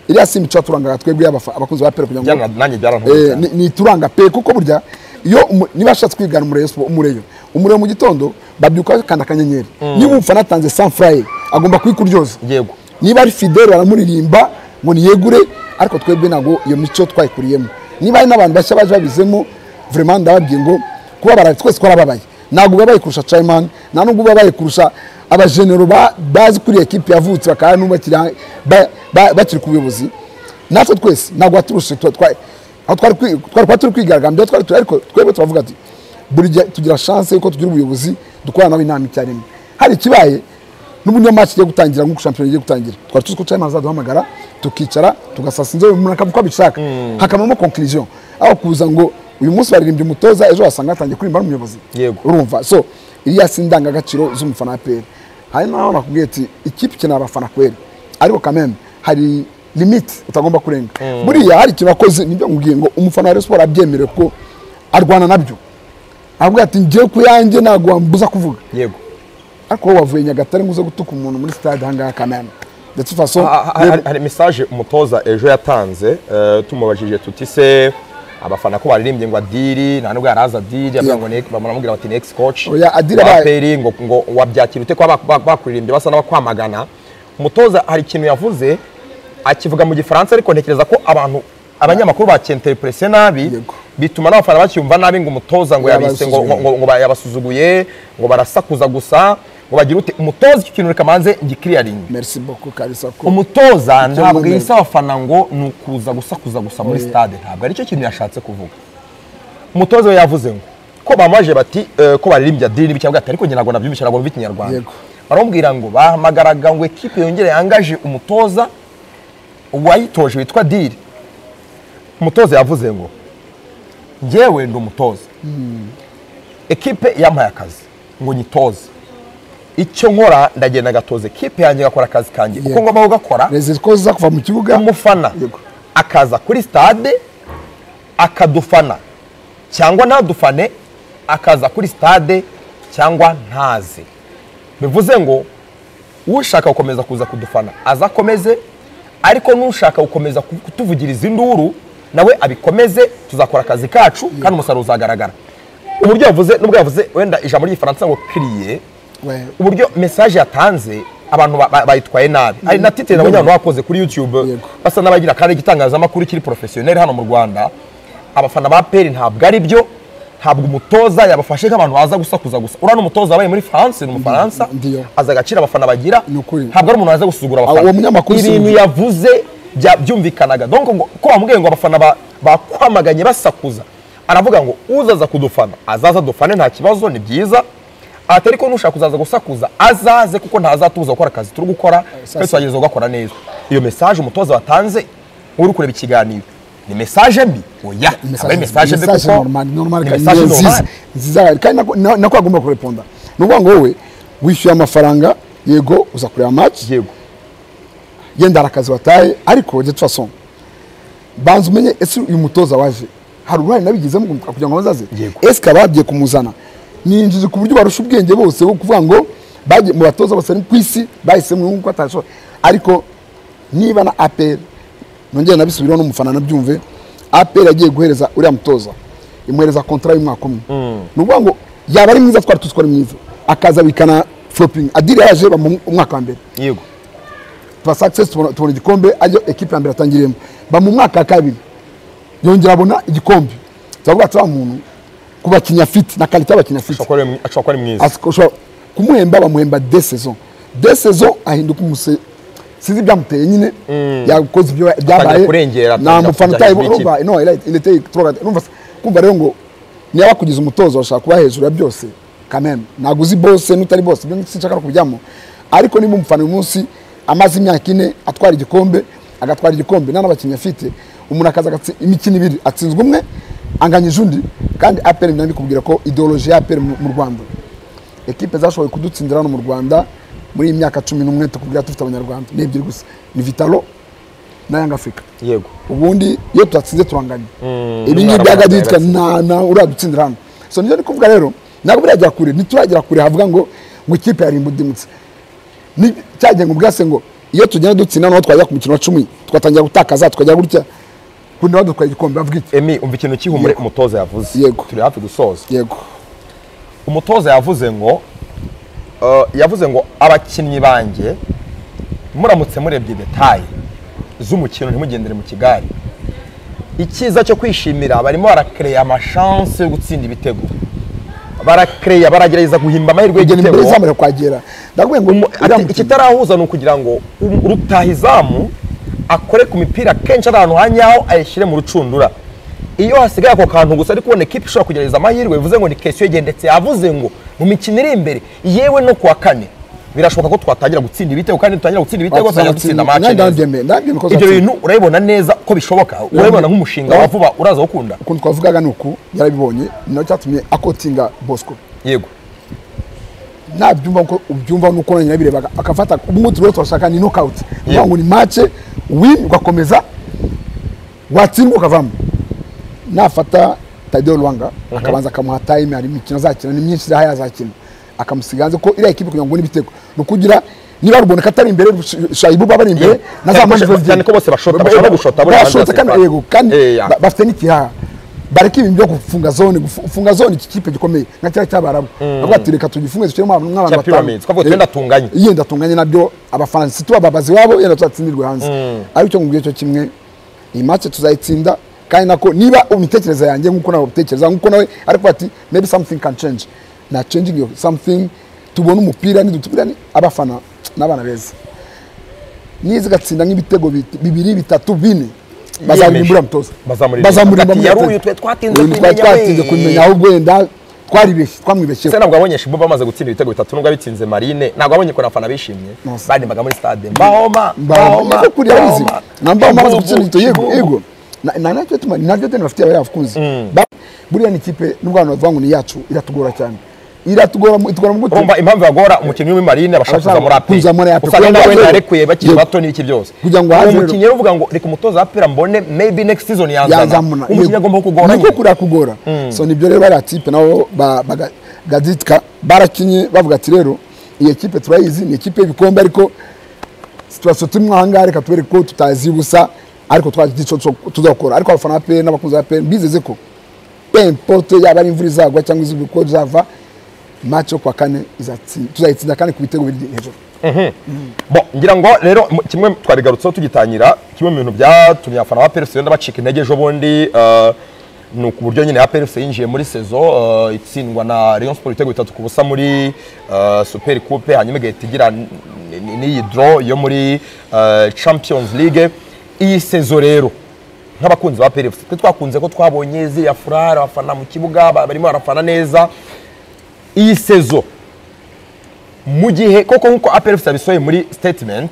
iriya si imico turangaga twebwe abakunzi ba APR kugira ngo nanjye byarantunguye ni turanga pe kuko burya iyo niba ashatse kwigana umureyo mu gitondo babyuka kanda akanyenyeri niba umufana atanze 100 francs agomba kuyikuryoza. Yego niba ari Fidel baramuririmba ngo niyegure ariko twebwe ntabwo iyo mico twayikuriyemo. Niba ari n'abantu bashya baje babizemo vraiment ndababwiye ngo kubabara twese twarababaye ntabwo babaye kurusha Chairman nta nubwo babaye kurusha abajenero bazi kuri equipe yavutse bakaba n'ubakira bakiri ku buyobozi natwe twese ntabwo waturushe aho twari turi kwigaragambya twari turi ariko twebwe turavuga ati buri gihe tugira chance yuko tugira ubuyobozi dukorana nabo inama icyarimwe. Hari ikibaye n'ubundi match igiye gutangira nk'uko shampiyona igiye gutangira twari tuzi ko Chairman azaduhamagara tukicara tugasasa inzobe umuntu akavuga uko abishaka hakabamo conclusion aho kuza ngo uyu munsi baririmbye umutoza ejo wasanga atangiye kuririmba n'umuyobozi. Urumva so iriya si indangagaciro z'umufana wa APR. Hari naho nakubwiye ati ikipe ikeneye abafana kweri ariko quand même hari limite utagomba kurenga. Buriya hari ikintu wakoze nibyo nkubwiye ngo umufana wa Rayon Sports abyemerewe ko arwana nabyo avuga ati ngiye kuyanjye ntabwo wambuza kuvuga. Yego ariko wowe wavuye Nyagatare nguze gutuka umuntu muri stade ahangaha quand même de toute façon hari message umutoza ejo yatanze tumubajije tuti se abafana ko baririmbye ngo Adiri nta nubwo yaraza Adiri avuga ngo baramubwira bati ni ex coach oya Adiri APR ngo wabyakira ute ko bakuririmbye basa n'abakwamagana. Umutoza hari ikintu yavuze akivuga mu Gifaransa ariko ntekereza ko abantu abanyamakuru bakinterprese nabi bituma n'abafana bacyumva nabi ngo umutoza ngo yabise ngo yabasuzuguye ngo barasakuza gusa ngo bagira ute. Umutoza icyo kintu reka manze ngiclearing. Merci beaucoup Kalisa ko umutoza ntabwo yise abafana ngo nukuza gusakuza gusa muri stade ntabwo ari cyo kintu yashatse kuvuga. Umutoza we yavuze ngo ko bamaje bati ko baririmbye Adiri n'ibicyabwa ati ariko njye ntabwo nabyumvisha ntabwo mbi Kinyarwanda. Baramubwira ngo bahamagaraga ngo equipe yongere yangaje umutoza wayitoje witwa Adiri. Umutoza yavuze ngo njyewe ndi umutoza equipe yampaye akazi ngo nyitoze icyo nkora ndagenda gatoze equipe yanjye gakora akazi kanjye uko ngomba gukora ko za kuva mu kibuga umufana akaza kuri stade akadufana cyangwa ntadufane akaza kuri stade cyangwa ntaze. Bivuze ngo ushaka gukomeza kuza kudufana azakomeze ariko nushaka gukomeza kutuvugiriza induru nawe abikomeze tuzakora akazi kacu kandi umusaruro uzagaragara. Uburyo yavuze nubwo yavuze wenda ijambo ry'Igifaransa ngo crier Uburyo message yatanze abantu bayitwaye nabi. Ari na titre nabonye abantu bakoze kuri YouTube basa n'abagira kandi igitangazamakuru kiri professionnel hano mu Rwanda. Abafana ba APR ntabwo ari byo, ntabwo umutoza yabafashe nk'abantu baza gusakuza gusa. Urano umutoza wabaye muri France, ni umufaransa, aza agacira abafana bagira, ntabwo ari umuntu waza gusuzugura abafana. Ibintu yavuze byumvikanaga. Donc ko bamubwiye ngo abafana bakwamaganye basakuza, aravuga ngo uzaza kudufana azaza dufane nta kibazo, ni byiza. Atari ko nushaka kuzaza gusakuza azaze, kuko ntazatuza gukora akazi turi gukora, twese twagerageza gukora neza. Iyo message umutoza watanze uri kureba ikiganiro ni message mbi? Oya, ni message mbi kuko normal kandi nziza, kandi nako agomba kureponda. Nuvuga ngo wowe wishyuye amafaranga, yego uza kureba match, yego yenda arakazi wataye, ariko de toute façon banza umenye ese uyu mutoza waje hari uruhare nabigizemo kugira ngo bazaze, ese kabagiye kumuzana ninjije ku buryo barusha ubwenge bose bwo kuvuga ngo bagiye mu batoza bose ku isi bahisemo nkuko atashobora. Ariko niba na APR nongeye nabisubiraho n'umufana nabyumve, APR yagiye guhereza uriya mutoza imuhereza contrat y'umwaka umwe, nuvuga ngo yaba ari mwiza twari tuzi ko ari mwiza, akaza bikana flopping. Adiri yaje mu mwaka wa mbere, yego tuba success tubona igikombe, ariyo equipe ya mbere atangiriyemo. Ba mu mwaka wa kabiri yongera abona igikombe, turavuga ati wa muntu ku bakinnyi afite na qualité y'abakinnyi afite ashobora kuba ari mwiza, kumuhemba bamuhemba deux saisons ahinduka umuse, sinzi byamuteye nyine, yakoze ibyo byabaye na mufana utaye urumva no il était trop urumva kumva rero ngo niba bakugize umutozo bashaka kuba hejuru ya byose quand même ntabwo uzi boss n'utari boss, ibyo sinshaka kubijyamo. Ariko niba umufana uyu munsi amaze imyaka ine atwara igikombe, agatwara igikombe nta n'abakinnyi afite, umuntu akaza imikino ibiri atsinzwe umwe anganyije undi, kandi APR ndabikubwira ko ideologie ya APR mu Rwanda, equipe zashoboye kudutsindira hano mu Rwanda muri iyi myaka 11 tukubwira dufite abanyarwanda ni ebyiri gusa, ni Vitalo na Young Africa. Yego, ubundi iyo tutatsinze turanganye, ibi ngibi byagaditwa na uradutsindira hano. So niyo ndi kuvuga rero ntabwo birajya kure, ntituragera kure havuga ngo ikipe yarimbudimutse. Ni cyagiye ngo bwase ngo iyo tugenda dutsinda naho twajya ku mukino wa 10 twatangira gutakaza tukajya gutya kundi badutwaye igikombe bavuga iki? Emi umva ikintu kihumure umutoza yavuze. Yego, turi hafi gusoza. Yego, umutoza yavuze ngo yavuze ngo abakinnyi banjye muramutse murebye detail z'umukino ntimugendere mu kigari, icyiza cyo kwishimira barimo barakreya amachance yo gutsinda ibitego, barakreya baragerageza guhimba amahirwe y'igitego imbere kwagera. Ndakubwiye ngo ikitarahuza ni ukugira ngo rutahizamu akore ku mipira kenshi ari ahantu hanyaho ayishyire mu rucundura. Iyo hasigaye ako kantu gusa ariko ubona ekipe ishobora kugerageza amahirwe, bivuze ngo ni question igendetse. Yavuze ngo mu mikino iri imbere yewe no kuwa kane birashoboka ko twatangira gutsinda ibitego, kandi dutangira gutsinda ibitego tuzajya dutsinda match. Ibyo bintu urabibona neza ko bishoboka, urabibona nk'umushinga wa vuba uraza gukunda. Ukuntu twavugaga nuku yarabibonye, ni nacyo cyatumye akotinga Bosco. Yego, nabyumva ko ubyumva nuko nanjye nabirebaga, akafata ubwo turiho turashaka ni knockout, ngo ni match win ugakomeza watsindwa ukavamo. Nafata Tadeo Lwanga akabanza akamuha time, hari imikino azakina ni myinshi iraha yazakina, akamusiga hanze ko iriya ekipe kugira ngo n'ibitego nukugira niba ruboneka atari imbere Shaibu baba ari imbere na za mpande cyane ko bose bashota bashobora gushota bashota kandi yego kandi bafite n'ikihaha, bareka ibintu byo gufunga zone, gufunga zone iki kipe gikomeye nka cya cyabarabu bavuga ati reka tugifunge dushyiremo abantu batanu, twavuga twenda tunganye, yenda tunganye nabyo abafana si tubababazi wabo yenda tubatsindirwe hanze. Ariko cyo ngubwiye cyo kimwe, iyi match tuzayitsinda, kandi nako niba umitekerereze yanjye nkuko nawe utekereza nkuko nawe ariko ati maybe something can change, na changing your something tubona umupira nidutubira ni abafana n'abana beza nizi gatsinda nk'ibitego 2 3 4 bazamurimbura mutoza, bazamurimba yaruyu twe twatinze kumenya ahubwo wenda twaribeshye twamwibeshye. Se ntabwo abonye Shibuba bamaze gutsinda ibitego 3 nubwo abitsinze Marine, ntabwo abonye ko nafana bishimye barimbaga muri stade Mbahoma Mbahoma kuri yabizi na Mbahoma amaze gutsinda ibitego. Yego yego, na nacyo tuma naryo tena bafite abayafunze buriya ni ikipe nubwo abantu bavuga ngo ni yacu iratugora cyane, iratugora itugora mu gute. Urumva impamvu bagora umukinnyi w'i Marine abashaka kuza muri APR, usanga nawe yarekuye bakiri bato n'iki byose kugira ngo haze umukinnyi uvuga ngo reka umutoza APR mbone maybe next season yanzana, umukinnyi agomba kugora niko kuri akugora. So nibyo rero bari atipe nabo Gaditka barakinye bavuga ati rero iyi ekipe turayizi ni ekipe y'ibikombe, ariko situation turimo aha ngaha reka tubereke ko tutazi gusa, ariko twagiye tuzakora. Ariko abafana APR n'abakunzi ba APR bizeze ko peu importe yaba ari imvura izagwa cyangwa izuba uko rizava, Match yo kwa kane tuzayitsinda kandi ku bitego biri hejuru. Bon, ngira ngo rero kimwe twabigarutseho tugitangira, kimwe mu bintu byatumye abafana ba APR FC wenda bacika intege ejo bundi, ni ku buryo nyine APR FC yinjiye muri saison itsindwa na Rayon Sports ibitego 3-0 muri Super Coupe, hanyuma igahita igira n'iyi draw yo muri Champions League. Iyi saison rero nk'abakunzi ba APR FC twe twakunze ko twabonye ziriya furara abafana mu kibuga barimo barafana neza. Iyi saison mu gihe koko nkuko APR FC yabisohoye muri statement,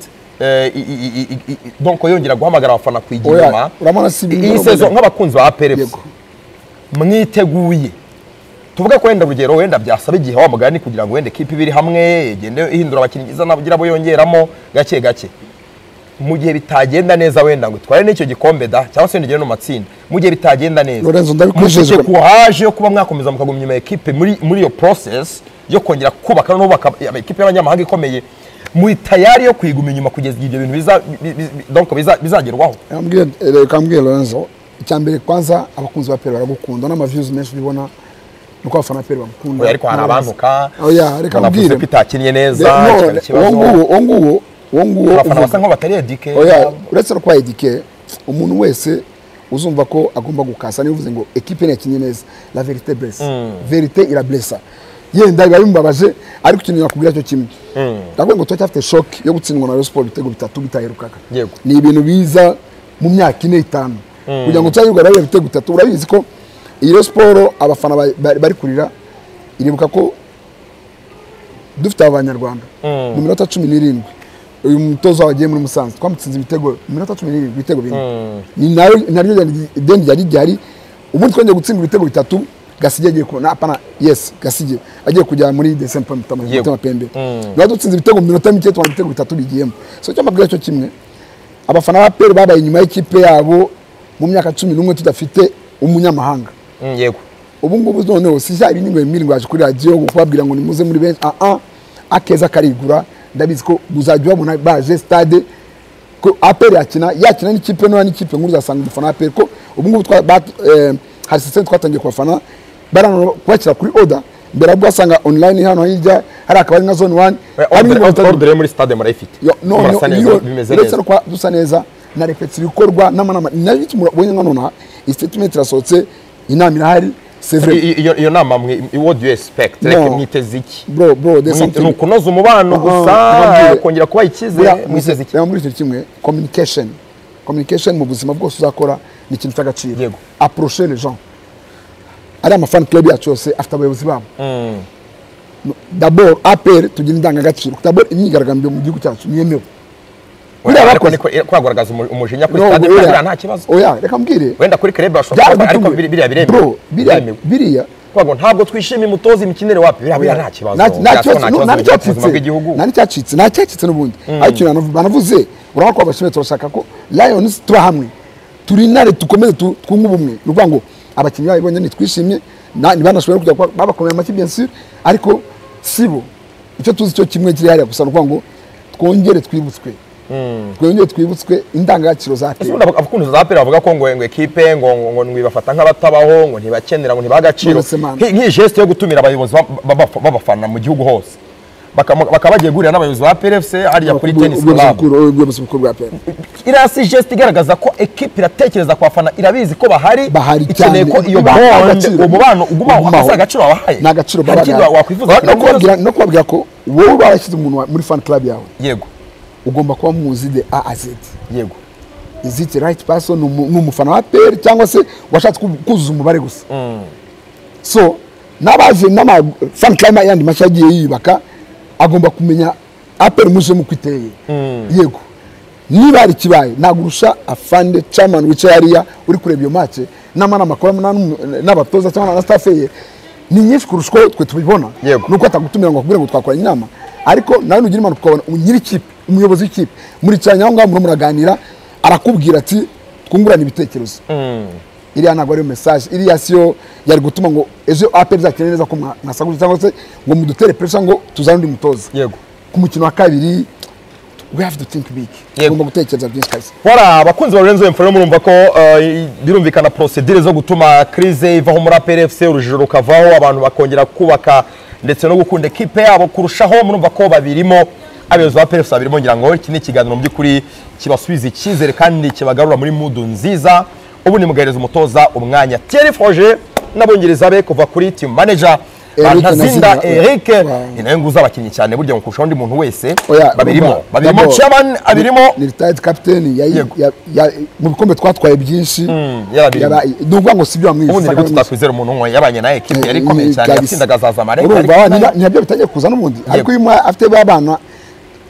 donc yongera guhamagara abafana kwigira inyuma, iyi saison nk'abakunzi ba APR FC mwiteguye, tuvuge ko wenda urugero wenda byasaba igihe wa mugani kugira ngo wenda ekipe ibiri hamwe igende ihindura abakinnyi izana kugira abo yongeramo gake gake, mu gihe bitagenda neza wenda ngo tware n'icyo gikombe da cyangwa se ndigere no matsinda, mu gihe bitagenda neza Lorenzo ndabikwijeje courage yo kuba mwakomeza mukagumya inyuma ekipe muri iyo process yo kongera kubaka no kubaka ekipe y'abanyamahanga ikomeye, muri tayari yo kwiguma inyuma kugeza ibyo bintu donc bizagerwaho. Reka mbwire Lorenzo, icyambere kwanza abakunzi ba APR baragukunda n'ama views menshi bibona nuko abafana APR bagukunda. Oya, ariko hari abantuka. Oya, reka mbwire ko itakinnye neza. Uwo nguwo abafana basa nkaho batari éduqué. Oya, uretse no kuba éduqué, umuntu wese uzumva ko agomba gukasa niba uvuze ngo ekipe ntiyakinnye neza, la vérité blesse, vérité irablessa, yenda biba bimubabaje, ariko ikintu nakubwira cyo kimwe, ndavuga ngo turacyafite shock yo gutsindwa na Rayon Sports ibitego 3 bitaherukaga. Ni ibintu biza mu myaka 4 5 kugira ngo tuzayirwa rero ibitego 3. Urabizi ko iyi Rayon Sports abafana bari kurira, iribuka ko dufite abanyarwanda mu minota 17 uyu mutoza wagiye muri Musanze twamutsinze ibitego mu minota 17 ibitego 4, ni nayo naryo ideni ryari ryari. Ubundi twongeye gutsinda ibitego 3, Gasige agiye kubona apana, yes, Gasige agiye kujya muri December Mutama Pembe, naho dutsinze ibitego mu minota mike tubona ibitego 3 bigiyemo. So icyo mbabwira cyo kimwe, abafana ba APR babaye inyuma y'ikipe yabo mu myaka 11 tudafite umunyamahanga. Yego. Ubu ngubu noneho si cya ibindi ngo Emile ngo aje kuri radio kubabwira ngo nimuze muri benshi, akeza karigura. Ndabizi ko muzajya babona baje stade ko APR yakina n'ikipe ntoya n'ikipe nkuru, uzasanga umufana APR ko ubu ngubu hari system twatangiye kubafana barano kubakira kuri order mbere, ahubwo wasanga online hano hirya hari akabari nka zone 1. Ordre muri stade murayifite, murasa neza, bimeze neza, uretse ko dusa neza na répétition ibikorwa n'amanama nayo mubonye nka nonaha statement irasohotse, inama irahari. C'est vrai. Iyo nama mwe, what do you expect? Like mwiteze iki? Bro, there's something. Ni ukunoza umubano gusa, kongera kuba icyizere, mwiteze iki? Muri icyo kimwe, communication mu buzima bwose uzakora ni ikintu cy'agaciro. Approcher les gens. Ari ama fan club yacu yose afite abayobozi babo. D'abord APR tugira indangagaciro. D'abord imyigaragambyo mu gihugu cyacu niyemewe. Kwagaragaza umujinya kuri stade biriya nta kibazo. Oya, reka mbwire. Wenda kuri club bashobora, ariko biriya biremewe. Biriya kwago ntabwo twishimiye umutoza imikinire wapi, biriya nta kibazo. Nta cyacitse n'ubundi. Ariko banavuze urabona ko abashimye turashaka ko Lions tuba hamwe. Turi intare dukomeze twunge ubumwe. Ni ukuvuga ngo abakinnyi babibonye ntitwishimye, ntibanashobora kujya babakomeye amashyi bien sûr, ariko sibo icyo tuzi cyo kimwe kiri hariya gusa, ni ukuvuga ngo twongere twibutswe. Twongere twibutswe indangagaciro za APR. Abakunzi za APR bavuga ko ngo ekipe ngo ngwibafata nk'abatabaho, ngo ntibakenera, ngo ntibagaciro. Nk'iyi geste yo gutumira abayobozi b'abafana mu gihugu hose, bakaba bagiye guhurira n'abayobozi ba APR FC hariya kuri tennis club. Ubuyobozi bukuru bwa APR. Iriya si geste igaragaza ko ekipe iratekereza ku bafana, irabizi ko bahari, ikeneye ko iyo bond, umubano ugumaho, akasa agaciro babahaye. Ni agaciro babahaye. No kubabwira ko wowe barashyize umuntu muri fan club yawe. Yego. Ugomba kuba muzi de A à Z. Yego. Is it the right person? Ni umufana wa APR cyangwa se washatse kuzuza umubare gusa. So n'abaje n'ama fan club yandi mashya agiye yiyubaka agomba kumenya APR muje mu kwiteye. Yego. Niba ari kibaye nagurusha afande chairman wicaye hariya uri kureba iyo match n'amanama akora n'abatoza cyangwa na staff ye ni nyinshi kurusha uko twe tubibona. Nuko atagutumira ngo akubwire ngo twakoranye inama, ariko nawe nugira impanuka ukabona nyiri ikipe, umuyobozi w'ikipe muri cyanya aho ngaho muraganira, arakubwira ati twungurane ibitekerezo. Iriya ntabwo ariyo message, iriya siyo yari gutuma ngo ejo APR izakine neza ko mwasaguje cyangwa se ngo mudutere pressure ngo tuzane undi mutoza. Yego. Ku mukino wa kabiri we have to think big. Tugomba gutekereza byinshi kabisa. Voilà, abakunzi ba Lorenzo Mfrere murumva ko birumvikana procedure zo gutuma crise ivaho muri APR FC, urujijo rukavaho, abantu bakongera kubaka ndetse no gukunda ekipe yabo kurushaho. Murumva ko babirimo, abayobozi ba APR FC babirimo. Ngira ngo iki ni ikiganiro mu by'ukuri kibasubiza icyizere kandi kibagarura muri mood nziza. Ubundi mugahereza umutoza umwanya Thierry Froger n'abongereza be, kuva kuri team manager Eric Ntazinda Ntazinda, Eric, wow. ni nawe nguza abakinnyi cyane burya ngo kurusha undi muntu wese. Oya, babirimo, urumva, babirimo, d'abord, chairman abirimo. Ni retired captain Yego. mu bikombe twatwaye byinshi. Yarabirimo. Ni ukuvuga ngo si ibyo Ubundi bamwiza. nibwo tutakwizera umuntu nk'uwo yabanye na ekipe yari ikomeye cyane, yatsindaga za Zamalek. Urumva ariko ni nabyo bitangiye kuza n'ubundi, ariko iyo umwe afite ba bana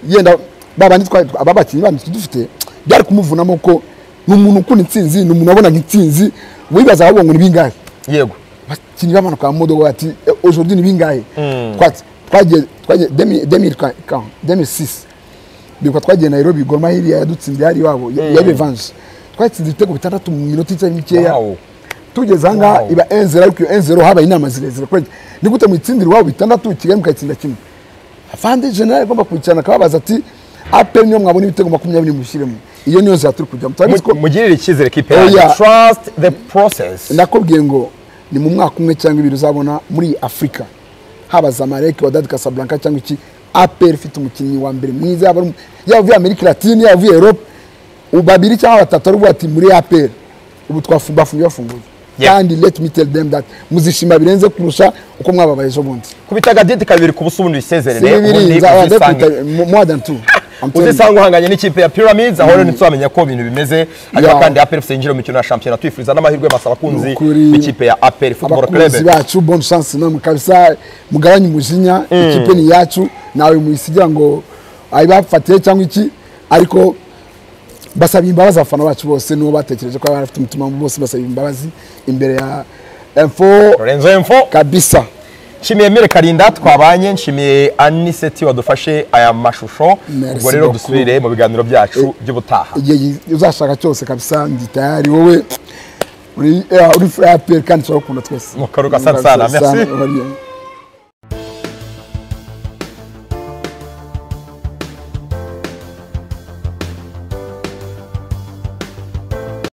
yenda babandi aba bakinnyi bandi dufite byari kumuvunamo, ko ni umuntu ukunda intsinzi, ni umuntu wabonaga intsinzi wibaza ahubwo ngo ni bingahe. Abakinnyi bamanuka mu modoka bati: "Aujourd'hui ni bingahe?" Twagiye 2006, bibuka twagiye Nairobi, Gor Mahia yadutsinze hari iwabo ya revanche, twatsinze ibitego 6 mu minota itari mikeya. Tugeze aha ngaha iba 1-0, ariko iyo 1-0 habaye inama zirezire kuri ni gute muitsindira iwabo 6, Kigali mukayitsinda 1. Afande general agomba kwicarana akababaza ati: "APR niyo mwabona ibitego 20 mushyiremo." Iyo niyo nzira turi kujyamo, turabizi ko Mugirire icyizere ekipe Oya. yanyu, trust the process. Nakubwiye ngo ni mu mwaka umwe cyangwa 2 uzabona muri Afurika, haba Zamalek, Wydad Casablanca cyangwa iki, APR ifite umukinnyi wa mbere mwiza, yaba yaba uvuye Amerika Latine, yaba uvuye Europe, babiri cyangwa batatu, ari ati muri APR ubu bafungiye bafunguye. Kandi let me tell them that muzishima birenze kurusha uko mwababaye ejo bundi. Kubita gadeti 2-0, ubundi Si usezerere, 2, ubundi uzisange more than two. I'm telling you. Uzisanga uhanganye n'ikipe ya Pyramids, aho rero ntituzamenya ko ibintu bimeze. Hanyuma kandi APR FC yinjira mu mikino ya shampiyona, twifuriza n'amahirwe masa abakunzi Nukuri. b'ikipe ya APR Football Club. Abakunzi bacu, bonne chance namwe kabisa, mugabanye umujinya. Ikipe ni iyacu, nawe muyisigira ngo ayibafatiye cyangwa iki, ariko basaba imbabazi abafana bacu bose n'uwo batekereje ko bari bafite umutima mubi, bose basaba imbabazi imbere ya Info. Lorenzo Info. Kabisa. Nshimiye Emile Karinda twabanye, nshimiye Aniseti wadufashe aya mashusho. Merci Ubwo rero beaucoup. dusubire mu biganiro byacu by'ubutaha. Igihe uzashaka cyose kabisa ndi tayari. Wowe uri free APR kandi turagukunda twese. Mukaruka, asante sana. Merci. Sana.